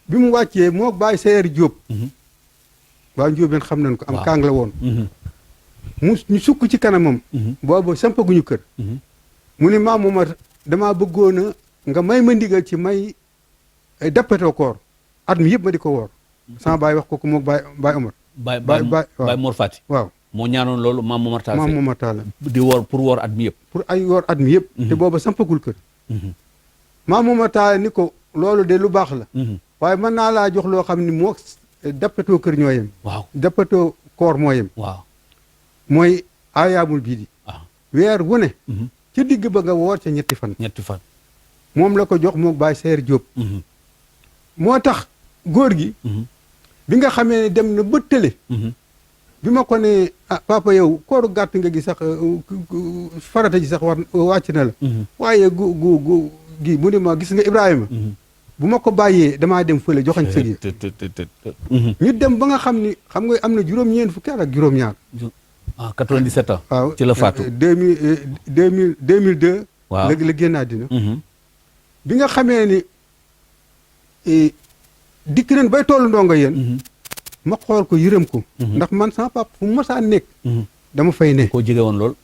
bi mu wàccee moo bàyyi Seyer Jóob waa Njóobeen xam nañ ko am kaang la woon ñu sukk ci kanamam boobu sampaguñu kër mu ni maam Momar damaa bëggoon nga may ma ndigal ci may dappetoo koor at mi yëpp ma di ko woor sama baay wax ko moom Baay Omar Baay Mor Fati waaw moo ñaanoon loolu maam Momar Talla di woor pour woor at mi yëpp pour ay woor at mi yëpp te booba sampagul kër maam Momar Talla ni ko loolu de lu baax la waaye mën naa laa jox loo xam ni moo dappetoo kër ñoo yem waaw dappetoo koor moo yem waaw mooy ayaamul bii di weer wu ne ca digg ba nga woor ca ñetti fan moom la ko jox moo Baay Seyer Jóob moo tax góor gi bi nga xamee ne dem na ba tële bi ma ko ne papa yow kooru gàtt nga gi sax farata ji sax wàcc na la waaye gu gi mu ne ma gis nga Ibrahima bu ma ko bàyyee damaa dem fële joxañ sëg yi ñu dem ba nga xam ni xam nga am na juróom-ñeent fukki at ak juróom-ñaar 97 ans waaw ci la faatu 2002 waaw la génn àddina bi nga xamee ni dikk nañ bay tollu ndongo yéen ma xool ko yërëm ko ndax man sama papa fu mu mësaa nekk dama fay ne koo jege woon lool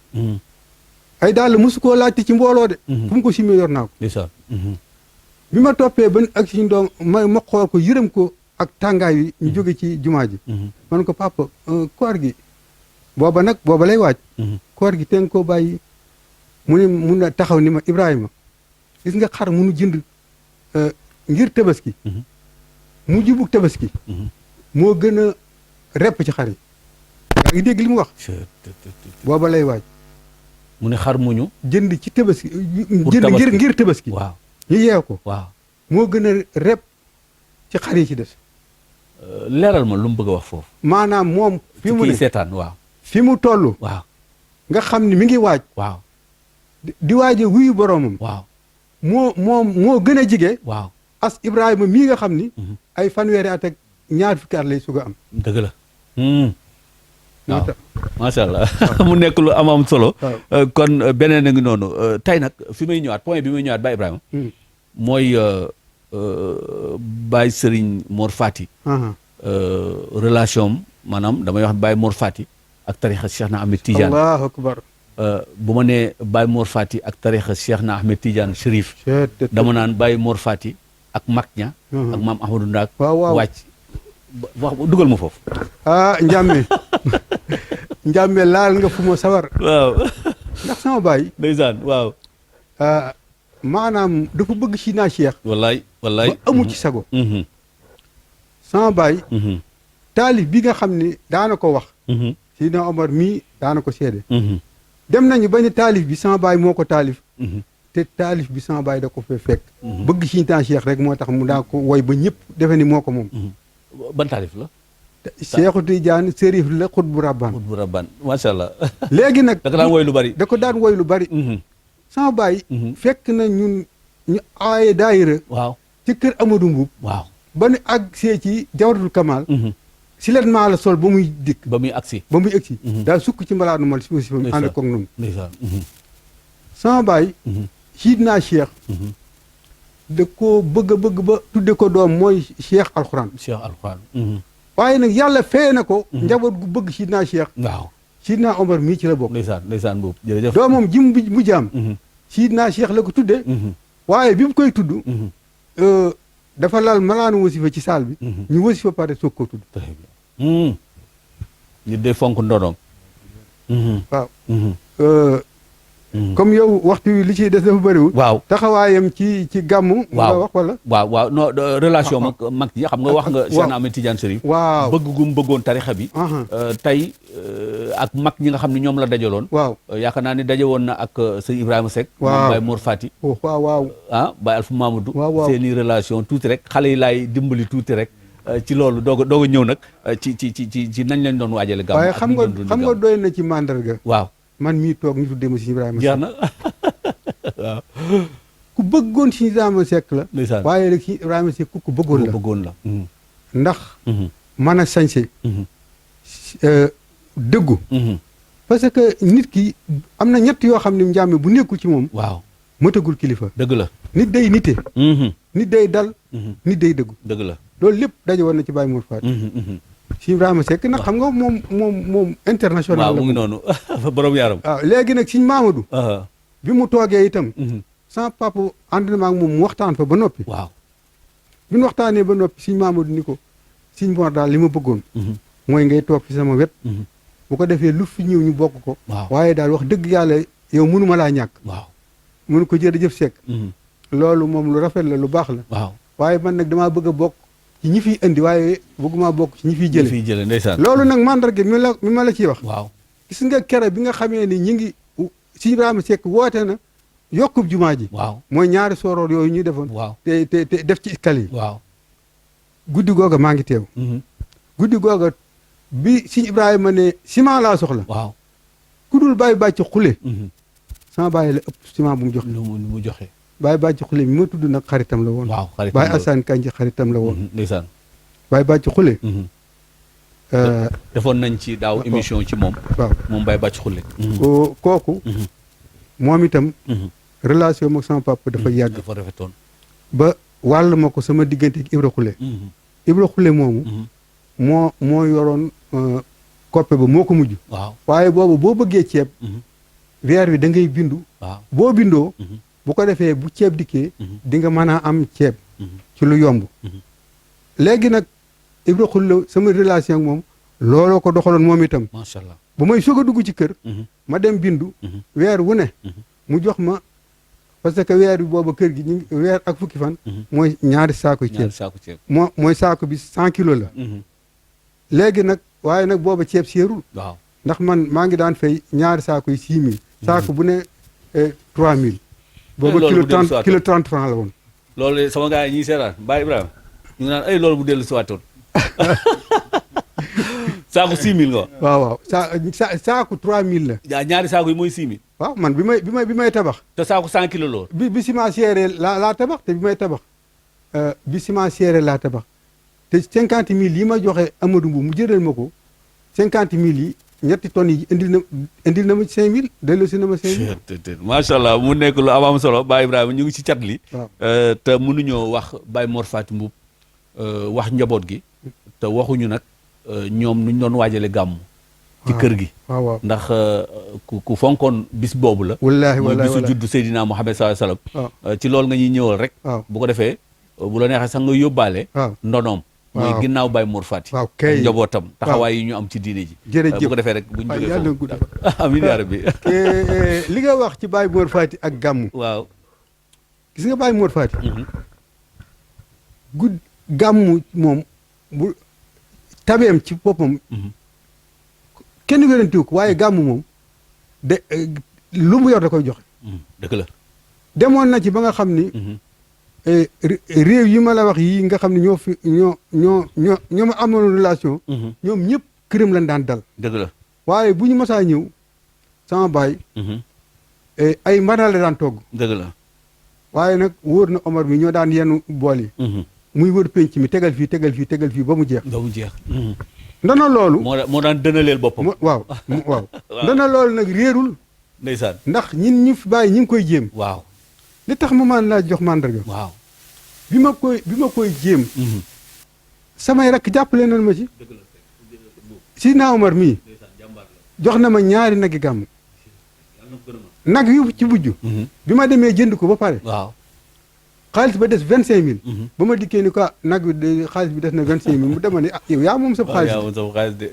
ay daal mosu koo laajte ci mbooloo de fu mu ko simee yor naa ko ndeysaan bi ma toppee ba ak suñu doom ma xool ko yërëm ko ak tàngaay wi ñu jóge ci jumaa ji man ko papa koor gi booba lay waaj koor gi te nga koo bàyyi mun na taxaw ni ma Ibrahima gis nga xar munu jënd ngir tabaski mu jubug tabaski moo gën a repp ci xar yi yaa ngi dégg li mu wax booba lay waaj mu ne xar muñu jënd ci tabaski jënd ngir tabaski waaw ñu yeew ko waaw moo gën a rep ci xar yi ci des leeral ma lu mu bëgg a wax foofu maanaam moom fi mu ne seetaan waaw fi mu toll waaw nga xam ni mi ngi waaj waaw di waaje wuyu boroomam waaw moo gën a jige waaw as Ibrahima mii nga xam ni ay fanweeri at ak ñaar fukki at lay sug a am dëgg la waaw macha allah mu nekk lu am solo kon beneen a ngi noonu tey nag fi may ñëwaat point bi may ñëwaat ba Ibrahima mooy Baye Serigne Mor Fati relation am maanaam damay wax Baye Mor Fati ak tarixa Cheikh na Ahmed Tidiane allahu akbar bu ma nee Baye Mor Fati ak tarixa Cheikh na Ahmed Tidiane Chérif dama naan Baye Mor Fati ak mag ña ak maam Ahmadou Ndaak wàcc wax dugal ma foofu njàmme laal nga fu ma sawar waaw ndax sama baay ndeysaan waaw maanaam dafa bëgg si naa Cheikh wallaay ba amul ci sago sama baay taalif bi nga xam ni daana ko wax si na Omar mii daana ko seede dem nañu ba ni taalif bi sama baay moo ko taalif te taalif bi sama baay da ko fee fekk bëgg si naa Cheikh rek moo tax mu daa ko woy ba ñëpp defe ni moo ko moom ban taalif la Cheikhu Tidiane Sérif la xutbu rabbaan macha allah léegi nag da ko daan woy lu bari da ko daan woy lu bari sama baay fekk na ñun ñu aaye daayira waaw ci kër Amadou Mbuub waaw ba nu àggsee ci Jawratul Kamal si leen maa la sol ba muy dikk ba muy agsi daa sukk ci mbalaanu mal si si ànd ak noonu ndeysaan sama baay siid naa Cheikh da ko bëgg ba tudde ko doom mooy Cheikh Alxuraan waaye nag yàlla feye na ko njaboot gu bëgg Sidna Cheikh waaw Sidna Omar mii ci la bokk ndeysaan boobu jërëjëf doomam jim bu jaam Sidna Cheikh la ko tudde waaye bi mu koy tudd dafa lal malaanu wasifa ci saal bi ñu wasifa pare soog ko tudd nit day fonk ndonoom waaw comme yow waxtu wi li ciy des dafa bëriwul waaw taxawaayam ci gàmmu nga wax wala waaw non relation mag yi xam nga wax nga Cheikh Ahmed Tidiane Chérif waaw bëgg gum bëggoon tarixa bi tey ak mag ñi nga xam ne ñoom la dajaloon waaw yaakaar naa ni daje woon na ak sëñ Ibrahima Seck waaw Baye Mor Fati waaw Baye Alpha Mamadou waaw seeni relation tuuti rek xale yi laay dimbali tuuti rek ci loolu doog a ñëw nag ci nañ lañ doon waajale gàmmu waaye xam nga doy na ci mandarga waaw man mii toog ñu tuddee ma si Ibrahima jeex na waaw ku bëggoon si Ibrahima Seck la ndeysaan waaye rek si Ibrahima Seck ku bëggoon la ndax mën a sañse dëggu parce que nit ki am na ñett yoo xam ne njàmme bu nekkul ci moom waaw matagul kilifa dëgg la nit day nite nit day dal nit day dëggu dëgg la loolu lépp daje woon na ci Baye Mor Fati si Ibrahima Seck nag xam nga moom international waaw mu ngi noonu borom yaram waaw léegi nag Sëñ Mamadou bi mu toogee itam sama papa ànd na ma ak moom mu waxtaan fa ba noppi waaw bi ñu waxtaanee ba noppi Sëñ Mamadou ni ko Sëñ Mor daal li ma bëggoon mooy ngay toog fi sama wet bu ko defee lu fi ñëw ñu bokk ko waaye daal wax dëgg yàlla yow mënuma laa ñàkk waaw mënu ko jërëjëf Seck loolu moom lu rafet la lu baax la waaw waaye man nag damaa bëgg a bokk ci ñi fiy indi waaye bëgguma bokk ci ñi fiy jële ndeysaan loolu nag mandarga mi ma la ciy wax waaw gis nga kere bi nga xamee ni ñi ngi Sëñ Ibrahima Seck woote na yokkub jumaa ji waaw mooy ñaari sooroor yooyu ñu defoon waaw te def ci iskal yi waaw guddi googa maa ngi teew guddi googa bi Sëñ Ibrahima ne ciment laa soxla waaw ku dul bàyyi bàcc xule sama bàyyi la ëpp ciment bu mu joxe lu mu joxe Baye Bàcc Xule mi ma tudd nag xaritam la woon. waaw xaritam Baye Assane Kanji xaritam la woon. ndeysaan. Baye Bàcc Xule. defoon nañ ci daaw émission ci moom. waaw moom Baye Bàcc Xule. kooku. moom itam. relation moom sama papa dafa yàgg. dafa rafetoon. ba wàll ma ko sama diggante ak Ibra Xule. Ibra Xule moomu. moo yoroon koppe ba moo ko mujj. waaw waaye boobu boo bëggee ceeb. weer wi da ngay bindu. waaw boo bindoo. bu ko defee bu ceeb dikkee. di nga mën a am ceeb. ci lu yomb. léegi nag Ibra Xule sama relation ak moom looloo ko doxaloon moom itam. macha allah ba may soog a dugg ci kër. ma dem bindu. weer wu ne. mu jox ma parce que weer bi booba kër gi ñu weer ak fukki fan. mooy ñaari saako ceeb. mooy saako bi 100 kilos la. léegi nag waaye nag booba ceeb seerul. waaw ndax man maa ngi daan fay ñaari saako yi 6000. saako bu ne 3000. booba kilo 30 francs la woon. loolu sama gars yi ñuy seetaan Baye Ibrahima ñu ngi naan ay loolu bu dellu si waatoon saako 6000 nga wax. waaw waaw saako 3000 la. ñaari saako yi mooy 6000. waaw man bi may tabax. te saako 100 kilos lool. bi ciment seeree laa tabax te bi may tabax bi ciment seeree laa tabax te 50000 yi ma joxe Amadou Mbow mu jëral ma ko 50000 yi ñetti tonnes yi indil na ma 5000 delloosi na ma 5000. macha allah mu nekk lu am solo Baye Ibrahima ñu ngi ci cat li. waaw te mënuñoo wax Baye Mor Fati Mboup wax njaboot gi te waxuñu nag ñoom nuñ doon waajale gàmmu. ci kër gi. waaw waaw ndax ku fonkoon bis boobu la. wallaahi mooy wallaahi bisu juddu Seydina Muhammad sallallahu alayhi wasallam. waaw ci loolu nga ñuy ñëwal rek. waaw bu ko defee bu la neexee sax nga yóbbaale. waaw ndonoom. mooy waaw ginnaaw Baye Mor Fati. waaw kay njabootam taxawaay yi ñu am ci diine ji. jërëjëf bu ko defee rek buñ jógee yàlla foofu. gudd amiin yaa rabbi. li nga wax ci Baye Mor Fati ak gàmmu. waaw. gis nga Baye Mor Fati. gàmmu moom bu tabeem ci boppam. kenn wérantiwu ko waaye gàmmu moom de lu mu yor da koy joxe. dëgg la. demoon na ci ba nga xam ni. réew yi ma la wax yii nga xam ne ñoo ma amoon relation. ñoom ñëpp këram lañ daan dal. dëgg la. waaye bu ñu masaa ñëw sama baay. ay mbaral la daan togg. dëgg la. waaye nag wóor na Omar mi ñoo daan yenn bool yi. muy wër penc mi tegal fii ba mu jeex. ba mu jeex. ndana loolu. moo daan dënaleel boppam. waaw. ndana loolu nag réerul. ndeysaan. ndax ñi fi bàyyi ñi ngi koy jéem. waaw. li tax ma man laa jox mandarga. waaw. bi ma koy jéem. samay rakk jàppale nañ ma ci. Sidna Omar mii jox na ma ñaari nagi gàmm. nag yu ci bujj. bi ma demee jënd ko ba pare. waaw. xaalis ba des 25000. ba ma dikkee ni ko nag bi de xaalis bi des na 25000 mu dema ni yow yaa moom sa xaalis. yaa moom sa xaalis de.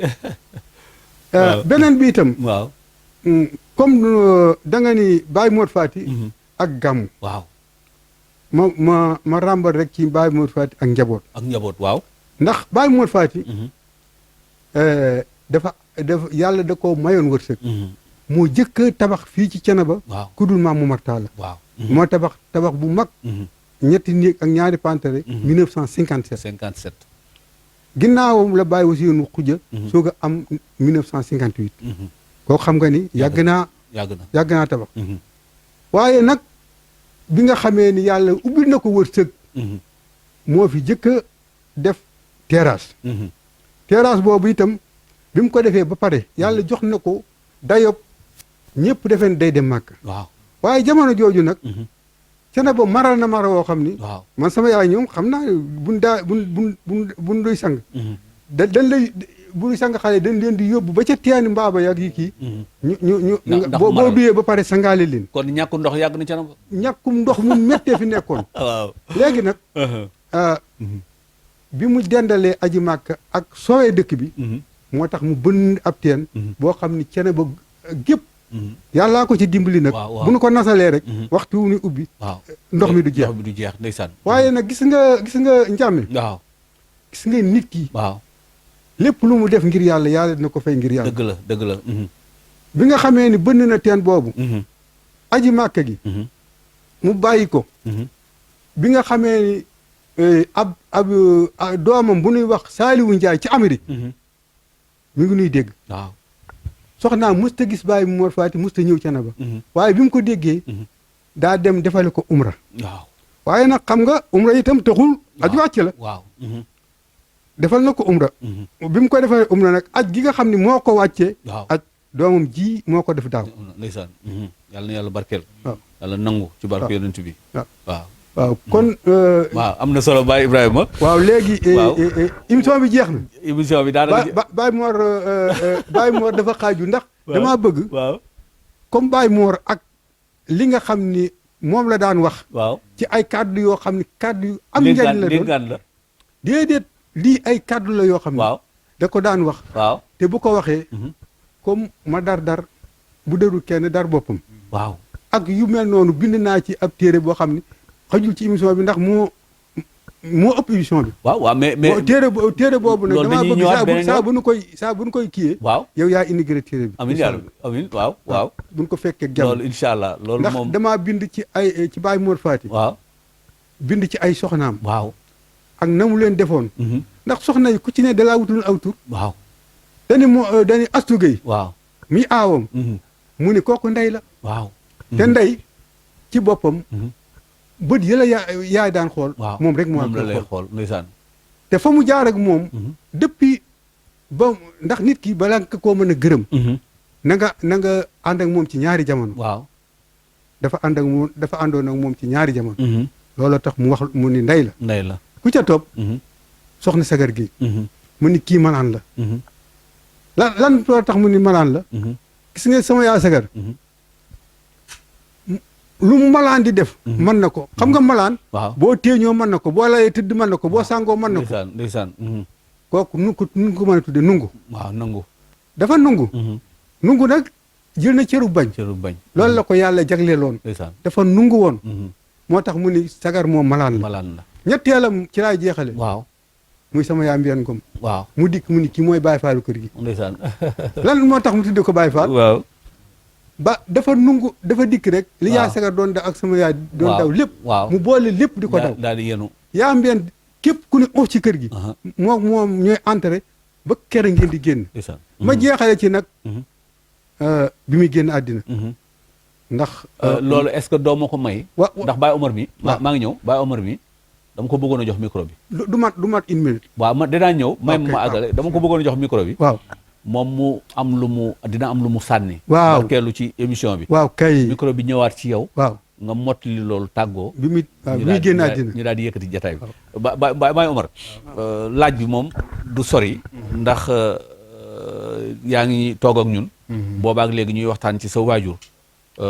beneen bi itam. waaw. comme da nga ni Baye Mor Fati. ak gàmmu. waaw. ma ràmbal rek ci Baye Mor Fati ak njaboot. ak njaboot waaw. ndax Baye Mor Fati. dafa yàlla da ko mayoon wërsëg. moo jëkk a tabax fii ci Thiénaba. waaw ku dul maam Momar Talla. waaw. moo tabax bu mag. ñetti néeg ak ñaari pantere. 1957. 57. ginnaawam la bàyyi aussi nu xujja. soog a am 1958. koo xam nga ni yàgg naa tabax. waaye nag bi nga xamee ni yàlla ubbil na ko wërsëg. moo fi jëkk a def terrasse. terrasse boobu itam bi mu ko defee ba pare yàlla jox na ko dayob ñëpp defeen day dem màkk. waaw. waaye jamono jooju nag. Thiénaba maral na mara woo xam ni. waaw. man sama yaay ñoom xam naa buñ doy sang. dañ lay bu ñu sang xale dañ leen di yóbbu ba ca teeni mbaaba yak yi kii. ñu boo duyee ba pare sangaale leen. kon ñàkkum ndox yàgg na Thiénaba. ñàkkum ndox mu méttee fi nekkoon. waaw. léegi nag. bi mu dendalee aji màkk ak soowee dëkk bi. moo tax mu bënn ab teen. boo xam ni Thiénaba gépp. yàllaa ko ci dimbali nag. bu nu ko nasalee rek. waxtu wu ñu ubbi. waaw ndox mi du jeex. ndox mi du jeex ndeysaan. waaye nag gis nga njàmme. waaw. gis nga nit ki. waaw. lépp lu mu def ngir yàlla dina ko fay ngir yàlla. dëgg la. bi nga xamee ni bënn na teen boobu. aji màkk gi. mu bàyyi ko. bi nga xamee ni ab doomam bu nuy wax Saaliwu Njaay ci Amérique. mi ngi nuy dégg. waaw. soxnaa musta gis Baye Mor Fati musta ñëw Thiénaba. waaye bi mu ko déggee. daa dem defale ko umra waaw waaye nag xam nga umra itam taxul aj wàcc la waaw defal na ko umra bi mu ko defee umra nag aj gi nga xam ne moo ko wàccee waaw aj doomam ji moo ko def daaw ndeysaan yàlla na yàlla barkeel waaw yàlla nangu ci barke yonent bi waaw waaw kon waaw am na solo Baye Ibrahima waaw léegi waaw émission bi jeex na émission bi daanaka Baye Mor dafa xaaju ndax damaa bëgg waaw comme Baye Mor ak li nga xam ni moom la daan wax waaw ci ay kàddu yoo xam ni kàddu yu am njariñ la doon la déedéet lii ay kàddu la yoo xam ne waaw da ko daan wax waaw te bu ko waxee comme ma dar bu dërul kenn dar boppam waaw ak yu mel noonu bind naa ci ab téere boo xam ne xajul ci émission bi ndax moo ëpp émission bi waaw mais téere boobu nag damaa bëgg saa bu nu koy kiyee waaw yow yaa indigré téere bi amiin yàlla amiin waaw buñ ko fekkee jàmm loolu incha allah loolu ndax moom damaa bind ci ci Baye Mor Fati waaw bind ci ay soxnaam waaw ak na mu leen defoon ndax soxna yi ku ci ne dalaa wutul aw tur waaw dañu Astu Gey waaw mi aawam mu ni kooku ndey la waaw te ndey ci boppam bët yëla yaay daan xool moom rek moo la lay xool ndeysaan te fa mu jaar ak moom depuis ba ndax nit ki balaa nga koo mën a gërëm na nga ànd ak moom ci ñaari jamono waaw dafa àndoon ak moom ci ñaari jamono loolu tax mu wax mu ni ndey la ku ca topp soxna Sagar gi mu ni kii malaan la lan loolu tax mu ni malaan la gis nga sama yaa Sagar lu mu malaan di def mën na ko xam nga malaan boo téeñoo mën na ko boo layee tëdd mën na ko boo sàngoo mën na ko ndeysaan kooku nu ko mën a tudde nungu waaw nangu dafa nungu nungu nag jël na cëru bañ loolu la ko yàlla jagleeloon dafa nungu woon moo tax mu ni Sagar moom malaan la ñetteelam ci laay jeexale waaw muy sama yaa mbiyan gom waaw mu dikk mu ni kii mooy Baye Fallu kër gi ndeysaan lan moo tax mu tudde ko Baye Fall waaw ba dafa nungu dafa dikk rek li yaa Sagar doon daw ak sama yaay doon daw lépp mu boole lépp di ko daw daal di yenu yaa mbiyan képp ku ne ci kër gi moom ñooy entré ba kere ngeen di génn ma jeexale ci nag bi muy génn àddina ndax loolu est-ce que doo ma ko may ndax Baye Omar mi maa ngi ñëw Baye Omar mi dama ko bëggoon a jox micro bi du mat une minute waaw ma dinaa ñëw may ma àggale dama ko bëggoon a jox micro bi waaw moom mu am dina am lu mu sànni waaw barkeelu ci émission bi waaw kay micro bi ñëwaat ci yow waaw nga mottali loolu tàggoo bi muy génn àddina ñu daal di yëkkati jataay bi Baye Omar laaj bi moom du sori ndax yaa ngi toog ak ñun boobaak léegi ñuy waxtaan ci sa waajur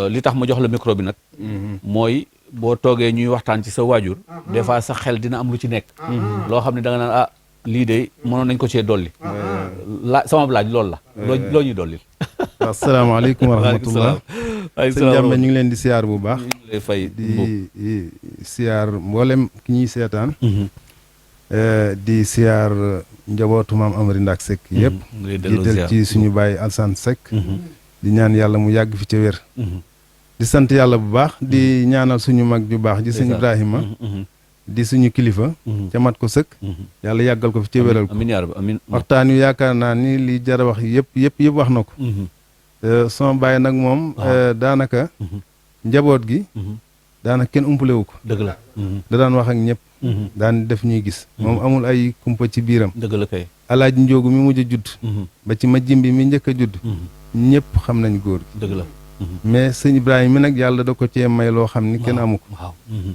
li tax ma jox la micro bi nag mooy boo toogee ñuy waxtaan ci sa waajur des fois sa xel dina am lu ci nekk loo xam ne da nga naan lii de mënoon nañ ko cee dolli sama laaj loolu la loo ñuy dollil asalaamaaleykum wa rahmatullah sëñ Jàmme ñu ngi leen di siyaar bu baax ñu lay fay di siyaar mboolem ki ñuy seetaan di siyaar njabootu maam Amari Ndaak Seck yëpp jiital ci suñu bàyyi Alsaan Seck di ñaan yàlla mu yàgg fi ca wér di sant yàlla bu baax di ñaanal suñu mag ju baax ji sëñ Ibrahima di suñu kilifa ca mat ko sëkk yàlla yàggal ko fi ca wéral ko amiin waxtaan yu yaakaar naa ni li jar a wax yëpp wax na ko sama bàyyi nag moom daanaka njaboot gi daanaka kenn umpale wu ko dëgg la da daan wax ak ñëpp daan def ñuy gis moom amul ay kumpa ci biiram dëgg la kay alaaji njóogu mi mujj a judd ba ci ma jimbi mi njëkk a judd ñëpp xam nañ góor gi dëgg la mais sëñ Ibrahima mi nag yàlla da ko cee may loo xam ni kenn amu ko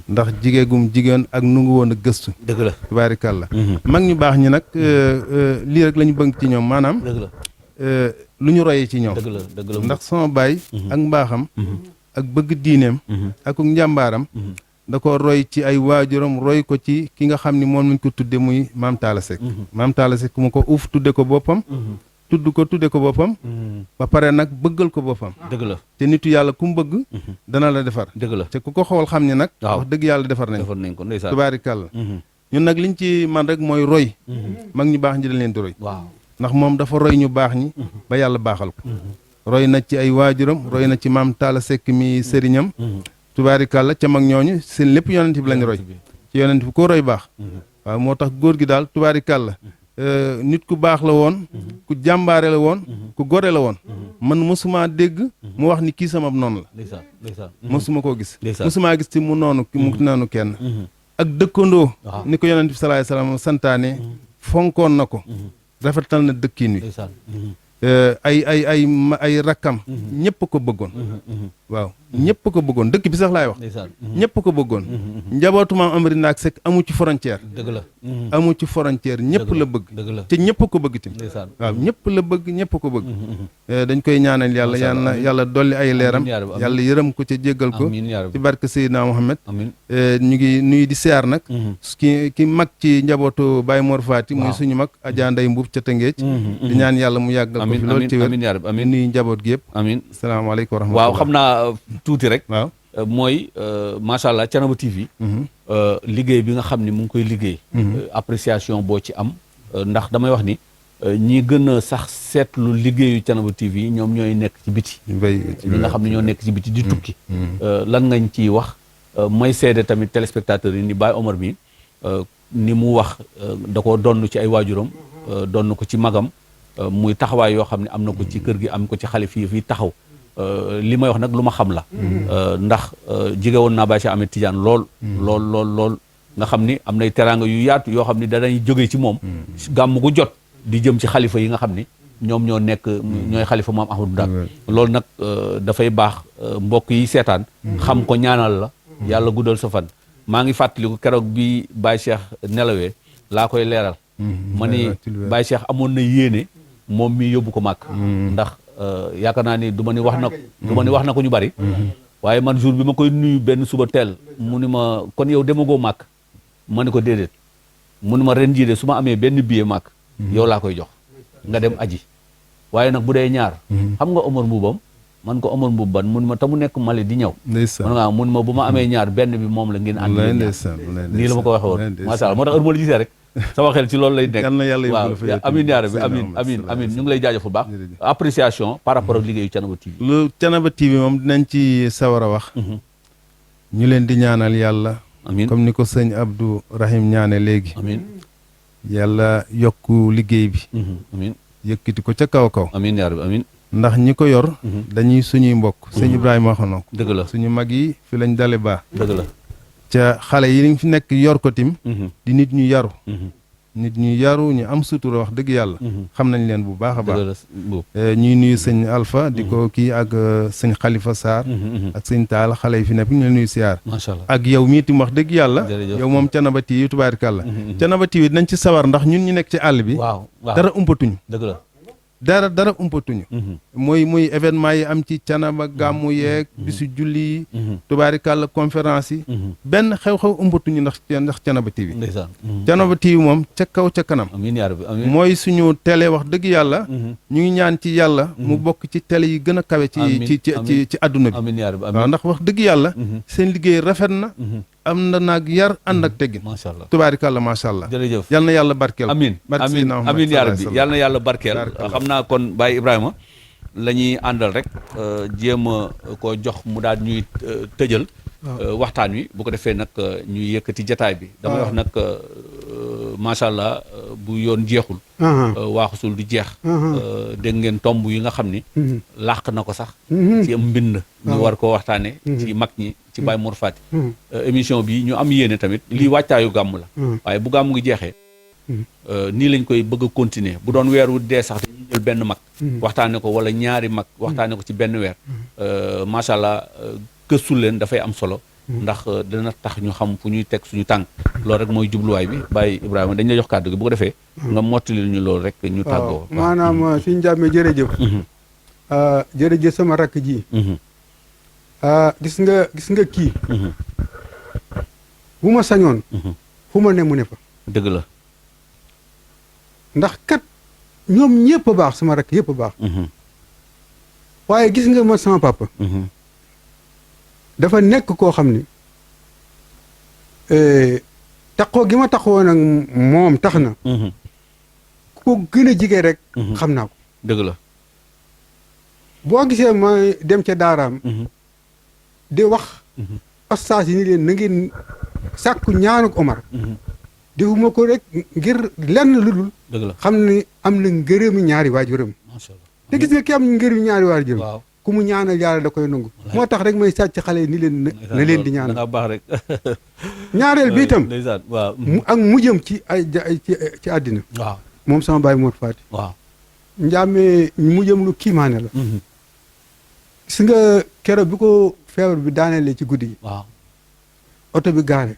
ndax jigéen ak nu ngu woon a gëstu dëgg la tubaarikàlla mag ñu baax ñi nag lii rek la ñu bëgg ci ñoom maanaam dëgg la lu ñu royee ci ñoom dëgg la ndax sama baay ak mbaaxam ak bëgg diineem ak njàmbaaram da ko roy ci ay waajuram roy ko ci ki nga xam ni moom lañ ko tudde muy maam Talla Seck maam Talla Seck mu ko uuf tudde ko boppam tudde ko boppam ba pare nag bëggal ko boppam dëgg la te nitu yàlla ku mu bëgg dana la defar dëgg la te ku ko xool xam ni nag wax dëgg yàlla defar nañ ko ndeysaan tubaarikàlla ñun nag liñ ci man rek mooy roy mag ñu baax ñi dañ leen di roy waaw ndax moom dafa roy ñu baax ñi ba yàlla baaxal ko roy na ci ay waajuram roy na ci maam Talla Seck mi sëriñam tubaarikàlla ca mag ñooñu seen lépp yonent bi lañ roy ci yonent bi koo roy baax waaw moo tax góor gi daal tubaarikàlla nit ku baax la woon ku jàmbaare la woon ku gore la woon man mosuma dégg mu wax ni kii sama noonu la mosuma koo gis mosuma gis ci mu noonu kenn ak dëkkandoo ni ko yonent bi salaay salaam santaane fonkoon na ko rafetal na dëkkin wi ay rakkam ñëpp ko bëggoon waaw ñëpp ko bëggoon dëkk bi sax laay wax ñëpp ko bëggoon njabootu maam Amary Ndack Seck amu ci frontière dëgg la amu ci frontière ñëpp la bëgg te ñëpp ko bëgg tim waaw ñëpp la bëgg ñëpp ko bëgg dañ koy ñaanal yàlla yàlla dolli ay leeram yàlla yërëm ko ca jéggal ko ci barke Seydina Mohamed ñu ngi nuyu di siyaar nag ki mag ci njabootu Baye Mor Fati muy suñu mag Adja Ndeye Mbuub ca Tëngéej di ñaan yàlla mu yàggal ko fi loolu ci wér nuyu njaboot gi yëpp amiin salaamaaleykum wa rahmatulah waaw xam naa tuuti rek waaw mooy macha allah Thiénaba TV liggéey bi nga xam ni mu ngi koy liggéey appréciation boo ci am ndax damay wax ni ñi gën a sax seetlu liggéeyu Thiénaba TV ñoom ñooy nekk ci biti ñi nga xam ne ñoo nekk ci biti di tukki lan ngañ ciy wax may seede tamit téléspectateurs yi ni Baye Omar bi ni mu wax da ko donn ci ay waajuram donn ko ci magam muy taxawaay yoo xam ne am na ko ci kër gi am ko ci xale fii taxaw li may wax nag lu ma xam la ndax jige woon naa Baye Cheikh Ahmed Tidiane lool nga xam ni am nay teraanga yu yaatu yoo xam ni danañ jógee ci moom gàmm gu jot di jëm ci xalifa yi nga xam ni ñoom ñoo nekk ñooy xalifa maam Ahmadou Ndack loolu nag dafay baax mbokk yi seetaan xam ko ñaanal la yàlla guddal sa fan maa ngi fàttaliku keroog bi Baye Cheikh nelawee laa koy leeral ma ni Baye Cheikh amoon na yéene moom mi yóbbu ko màkk ndax yaakaar naa ni du ma ni wax na ko ñu bari waaye man jour bi ma koy nuyu benn suba teel mu ni ma kon yow demagoo màkk ma ni ko déedéet mu ni ma ren jii de su ma amee benn billet màkk yow laa koy jox nga dem aji waaye nag bu dee ñaar xam nga Omar Mbuubam man ko Omar Mbuub ban mu ni ma te mu nekk Mali di ñëw man nga mu ni ma bu ma amee ñaar benn bi moom la ngeen ànd nii la ma ko waxe woon macha allah moo tax heure moo la gisee rek sama xel ci loolu lay nekk waaw amin yaa rabbi amin ñu ngi lay jaajëfal baax appréciation par rapport ak liggéeyu Thiénaba TV lu Thiénaba TV moom dinañ ci sawar a wax ñu leen di ñaanal yàlla amin comme ni ko sëñ Abdou Rahim ñaane léegi amin yàlla yokku liggéey bi amin yëkkati ko ca kaw amin yaa rabbi amin ndax ñi ko yor dañuy suñuy mbokk sëñ Ibrahima waxoon ko dëgg la suñu mag yi fi lañ dale baa dëgg la ca xale yi fi nekk yor ko tim di nit ñu yaru ñu am sutura wax dëgg yàlla xam nañ leen bu baax a baax ñuy nuyu sëñ Alpha di ko kii ak sëñ Khalifa Sarr ak sëñ Taal xale yi fi nekk ñu leen nuyu siyaar macha allah ak yow mii tim wax dëgg yàlla yow moom Thiénaba TV tubaarikàlla Thiénaba TV dinañ ci sawar ndax ñun ñu nekk ci àll bi dara umpatuñu dëgg la dara umpatuñu muy événement yi am ci Thiénaba gàmmu yeeg bisu julli yi tubaarikàlla conférence yi benn xew-xew umpatuñu ndax Thiénaba TV Thiénaba TV moom ca kaw ca kanam mooy suñu télé wax dëgg yàlla ñu ngi ñaan ci yàlla mu bokk ci télé yi gën a kawe ci àdduna bi waaw ndax wax dëgg yàlla seen liggéey rafet na am na naag yar ànd ak teggin macha allah tubaarikàlla macha allah jërëjëf yal na yàlla barkeel amiin yaa rabbi yal na yàlla barkeel xam naa kon Baye Ibrahima la ñuy àndal rek jéem a koo jox mu daal ñuy tëjal waxtaan wi bu ko defee nag ñuy yëkkati jataay bi damay wax nag macha allah bu yoon jeexul waaxusul di jeex dégg ngeen tomb yi nga xam ni làq na ko sax ci am mbind ñu war ko waxtaane ci mag ñi ci Baye Mor Fati émission bi ñu am yéene tamit lii wàccaayu gàmm la waaye bu gàmm ngi jeexee nii lañ koy bëgg a continuer bu doon weer wu dee sax dañuy jël benn mag waxtaane ko wala ñaari mag waxtaane ko ci benn weer macha allah gëstu leen dafay am solo ndax dina tax ñu xam fu ñuy teg suñu tànk loolu rek mooy jubluwaay bi Baye Ibrahima dañ la jox kàddu gi bu ko defee nga mottali ñu loolu rek ñu tàggoo maanaam suñu jàmmee jërëjëf jërëjëf sama rakk ji gis nga kii bu ma sañoon fu ma ne mu ne fa dëgg la ndax kat ñoom ñëpp a baax sama rakk yëpp a baax waaye gis nga ma sama papa dafa nekk koo xam ni taxoo gi ma taxoo nag moom tax na ku ko gën a jige rek xam naa ko dëgg la boo gisee ma dem ca daaraam di wax ustaas yi ni leen na ngeen sàkku ñaanuk Omar defuma ko rek ngir lenn lu dul dëgg la xam ne am na ngërëmi ñaari waajuram macha allah te gis nga ki am ngërëmi ñaari waajuram waaw ku mu ñaanal yàlla da koy nangu moo tax rek may sàcc xale yi ni leen na leen di ñaanal da nga baax rek ñaareel bi itam ndeysaan waaw ak mujjam ci ay ci àddina waaw moom sama baay Mor Fati waaw njàmmee mujjam lu kiimaane la gis nga keroog bi ko feebar bi daanelee ci guddi gi waaw oto bi gaare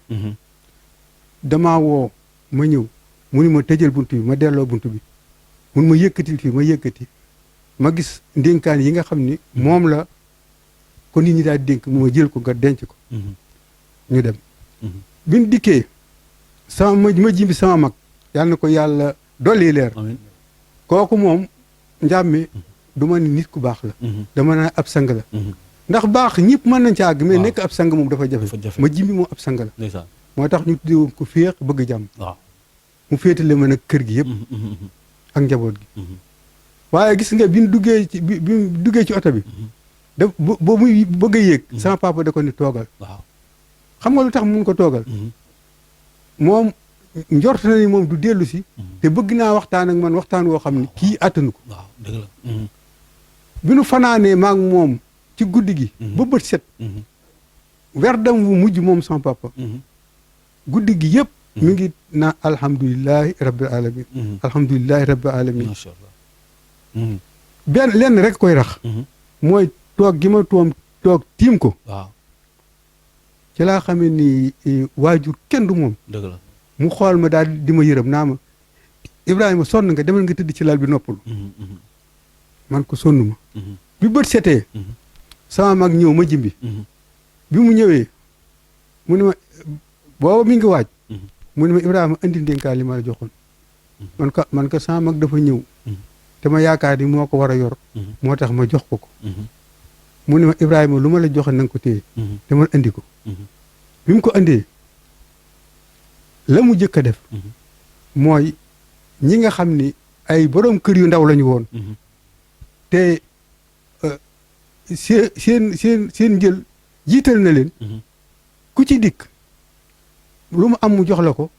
damaa woo ma ñëw mu ni ma tëjal bunt bi ma delloo bunt bi mun ma yëkkatil fii ma yëkkati ma gis ndénkaan yi nga xam ni moom la ko nit ñi daal dénk mu ma jël ko nga denc ko ñu dem biñ dikkee ma jimbi sama mag yàlla na ko yàlla dolli leer amiin kooku moom njàmme du ma ni nit ku baax la dama naa ab sang la ndax baax ñëpp mën nañ ci àgg mais nekk ab sang moom dafa jafe ma jimbi moom ab sang la ndeysaan moo tax ñu tuddee woon ko féex bëgg jàmm waaw mu féetale ma nag kër gi yëpp ak njaboot gi waaye gis nga bi ñu duggee ci oto bi da ba muy bëgg a yéeg sama papa da ko ni toogal waaw xam nga lu tax mun ko toogal moom njort na ni moom du dellu si te bëgg naa waxtaan ak man waxtaan woo xam ne kii attanu ko waaw dëgg la bi nu fanaanee maag moom ci guddi gi ba bët set werdam wu mujj moom sama papa guddi gi yëpp mi ngi naa alhamdulilahi rabbil alamin alhamdulilahi rabbil alamin macha allah benn lenn rek koy rax mooy toog gi ma toog tiim ko waaw ci laa xamee ni waajur kenn du moom dëgg la mu xool ma daal di ma yërëm naa ma Ibrahima sonn nga demal nga tëdd ci lal bi noppalu man ko sonn ma bi bët setee sama mag ñëw ma jimbi bi mu ñëwee mu ne ma booba mi ngi waaj mu ne ma Ibrahima indi ndénkaan li ma la joxoon man ko sama mag dafa ñëw te ma yaakaar ni moo ko war a yor moo tax ma jox ko mu ne ma Ibrahima lu ma la joxe na nga ko téye te man indi ko bi mu ko indee la mu jëkk a def mooy ñi nga xam ni ay borom kër yu ndaw lañu woon te seen njël jiital na leen ku ci dikk lu mu am mu jox la ko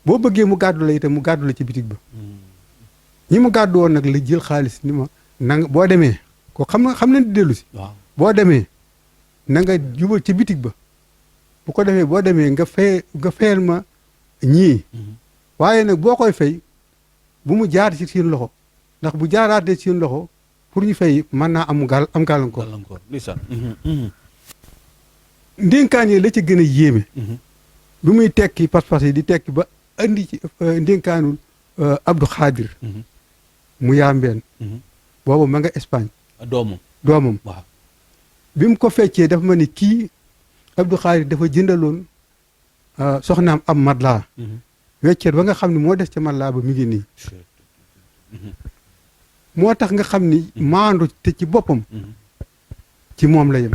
boo bëggee mu gàddu la itam mu gàddu la ci bitig ba ñi mu gàddu woon nag la jël xaalis ni ma nanga boo demee ko xam leen di dellu si boo demee na nga jubal ci bitig ba bu ko defee boo demee nga fayal ma ñii waaye nag boo koy fay bu mu jaar ci seen loxo ndax bu jaaraatee ci seen loxo pour ñu fay mën naa am gàllankoor ndénkaan yi la ci gën a yéeme bi muy tekki pas-pas yi di tekki ba andi ci ndénkaanul Abdou Khadir mu yaambeen boobu ma nga Espagne doomam waaw bi mu ko feccee dafa ma ni kii Abdou Khadir dafa jëndaloon soxnaam am madlaa wecceet ba nga xam ne moo des ca madlaa ba mi ngi nii moo tax nga xam ni maandu te ci boppam ci moom la yem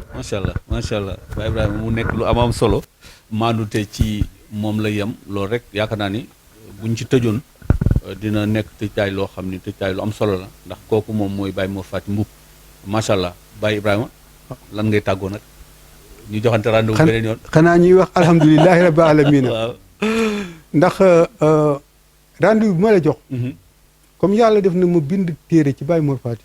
macha allah Baye Ibrahima mu nekk lu am solo maandu te ci moom la yem loolu rek yaakaar naa ni buñ ci tëjoon dina nekk tëjtaay loo xam ni tëjtaay lu am solo la ndax kooku moom mooy Baye Mor Fati Mboup macha allah Baye Ibrahima lan ngay tàggoo nag ñu joxante rendez-vous beneen yoon xanaa ñuy wax alhamdulilahi rabbil alamin waaw ndax rendez-vous bi ma la jox comme yàlla def na ma bind téere ci Baye Mor Fati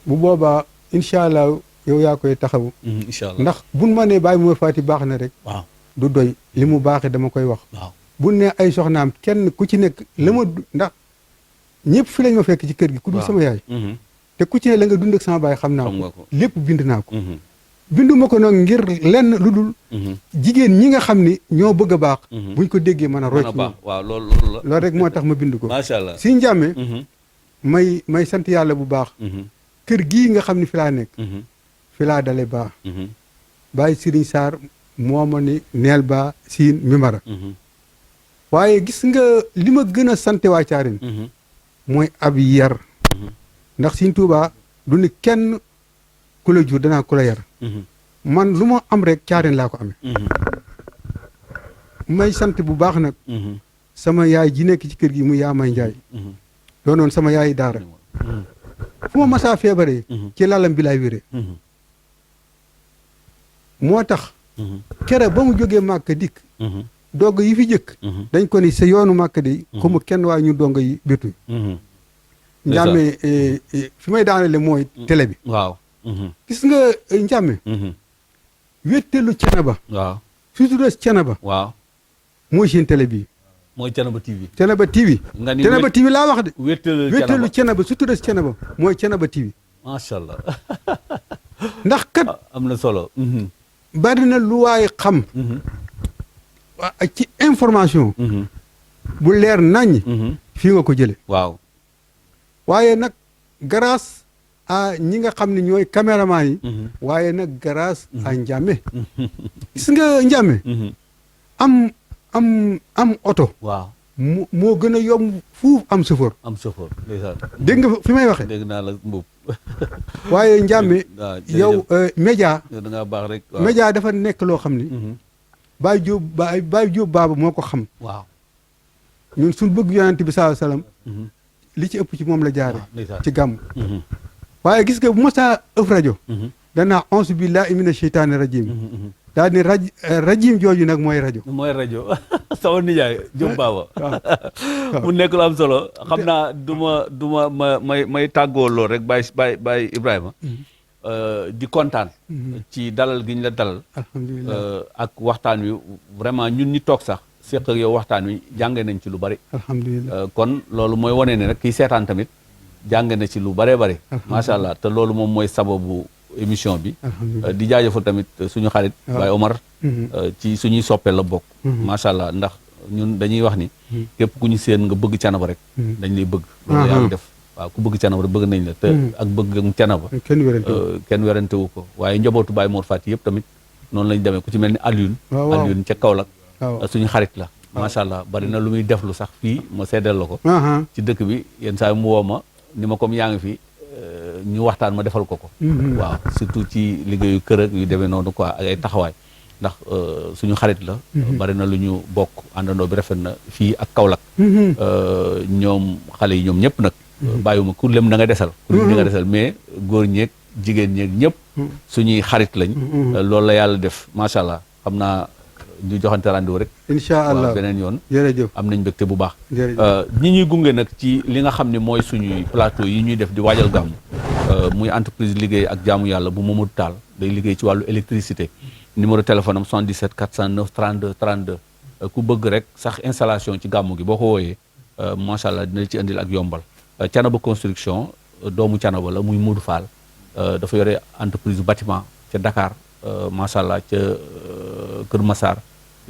bu boobaa incha allah yow yaa koy taxawu incha allah ndax buñ ma nee Baye Mor Fati baax na rek waaw du doy li mu baaxee dama koy wax waaw buñ ne ay soxnaam kenn ku ci nekk la ma ndax ñëpp fi lañ ma fekk ci kër gi ku dul sama yaay te ku ci ne la nga dund ak sama baay xam naa ko lépp bind naa ko binduma ko nag ngir lenn lu dul jigéen ñi nga xam ni ñoo bëgg a baax buñ ko déggee mën a roc waaw loolu rek moo tax ma bind ko macha allah si njàmme may sant yàlla bu baax kër gii nga xam ni fi laa nekk fi laa dale baax bàyyi Serigne Sarr moo ma ni neel baa siin mimara waaye gis nga li ma gën a sante waa Caarin mooy ab yar ndax Serigne Touba du ni kenn ku la jur danaa ku la yar man lu ma am rek Caarin laa ko amee may sant bu baax nag sama yaay ji nekk ci kër gi mu yaa may njaay doonoon sama yaay daara fu ma masaa feebaree ci lalam bi laay wéree moo tax kere ba mu jógee Màkka dikk dongo yi fi jëkk dañ ko ni sa yoonu màkk de xamu kenn waaye ñu dongo yi bétuñ njàmme fi may daanale mooy télé bi waaw gis nga njàmme wéttelu Thiénaba waaw surtout des Thiénaba waaw mooy seen télé bi mooy Thiénaba TV Thiénaba TV nga ni Thiénaba TV laa wax de wéttelu Thiénaba Thiénaba surtout des Thiénaba mooy Thiénaba TV macha allah ndax kat am na solo bari na lu waay xam ci information bu leer naññ fii nga ko jële waaw waaye nag grâce à ñi nga xam ne ñooy caméraman yi waaye nag grâce à Ndiamé gis nga Ndiamé am oto waaw moo gën a yomb fuuf am chauffeur dégg nga fi may waxee dégg naa la mbub waaye Ndiamé yow média da ngaa baax rek média dafa nekk loo xam ni Baye Diop Baba moo ko xam waaw ñun suñ bëgg yonent bi sallallahu alayhi wasallam li ci ëpp ci moom la jaare ci gàmm waaye gis nga bu mosaa ëf rajo danaa auzu billahi mina sheytaani rajim daal ni rajim jooju nag mooy rajo sama nijaay Diop Baba mu nekk lu am solo xam naa du ma may tàggoo lool rek Baye Ibrahima di kontaan ci dalal gi ñu la dalal alhamdulilah ak waxtaan wi vraiment ñun ñi toog sax seq ak yow waxtaan wi jànge nañ ci lu bari alhamdulilah kon loolu mooy wane ne rek kii seetaan tamit jànge na ci lu bëree bëri macha allah te loolu moom mooy sababu émission bi di jaajëfal tamit suñu xarit Baye Omar ci suñuy soppe la bokk macha allah ndax ñun dañuy wax ni képp ku ñu seen nga bëgg Thiénaba rek dañ lay bëgg loolu yàlla def waaw ku bëgg Thiénaba rek bëgg nañ la te ak bëgg Thiénaba kenn werante wu ko waaye njabootu Baye Mor Fati yëpp tamit noonu lañ demee ku ci mel ni Alioune ca Kaolack suñu xarit la macha allah bari na lu muy def lu sax fii ma seddal la ko ci dëkk bi yenn saa yi mu woo ma ni ma comme yaa ngi fi ñu waxtaan ma defal ko waaw surtout ci liggéeyu kër ak yu demee noonu quoi ak ay taxawaay ndax suñu xarit la bari na lu ñu bokk àndandoo bi rafet na fii ak Kaolack ñoom xale yi ñoom ñëpp nag bàyyiwuma ku lem na nga desal mais góor ñeeg jigéen ñeeg ñëpp suñuy xarit lañ loolu la yàlla def macha allah xam naa ñu joxante rendez-vous rek incha allah beneen yoon jërëjëf am nañ mbégte bu baax ñi ñuy gunge nag ci li nga xam ne mooy suñuy plateau yi ñuy def di waajal gàmmu muy entreprise liggéey ak jaamu yàlla bu Mamadou Tall day liggéey ci wàllu électricité numéro téléphone am 77 409 32 32 ku bëgg rek sax installation ci gàmmu gi boo ko wooyee macha allah dina ci indil ak yombal Thiénaba construction doomu Thiénaba la muy Modou Fall dafa yore entreprise bâtiment ca Dakar macha allah ca Kër Massar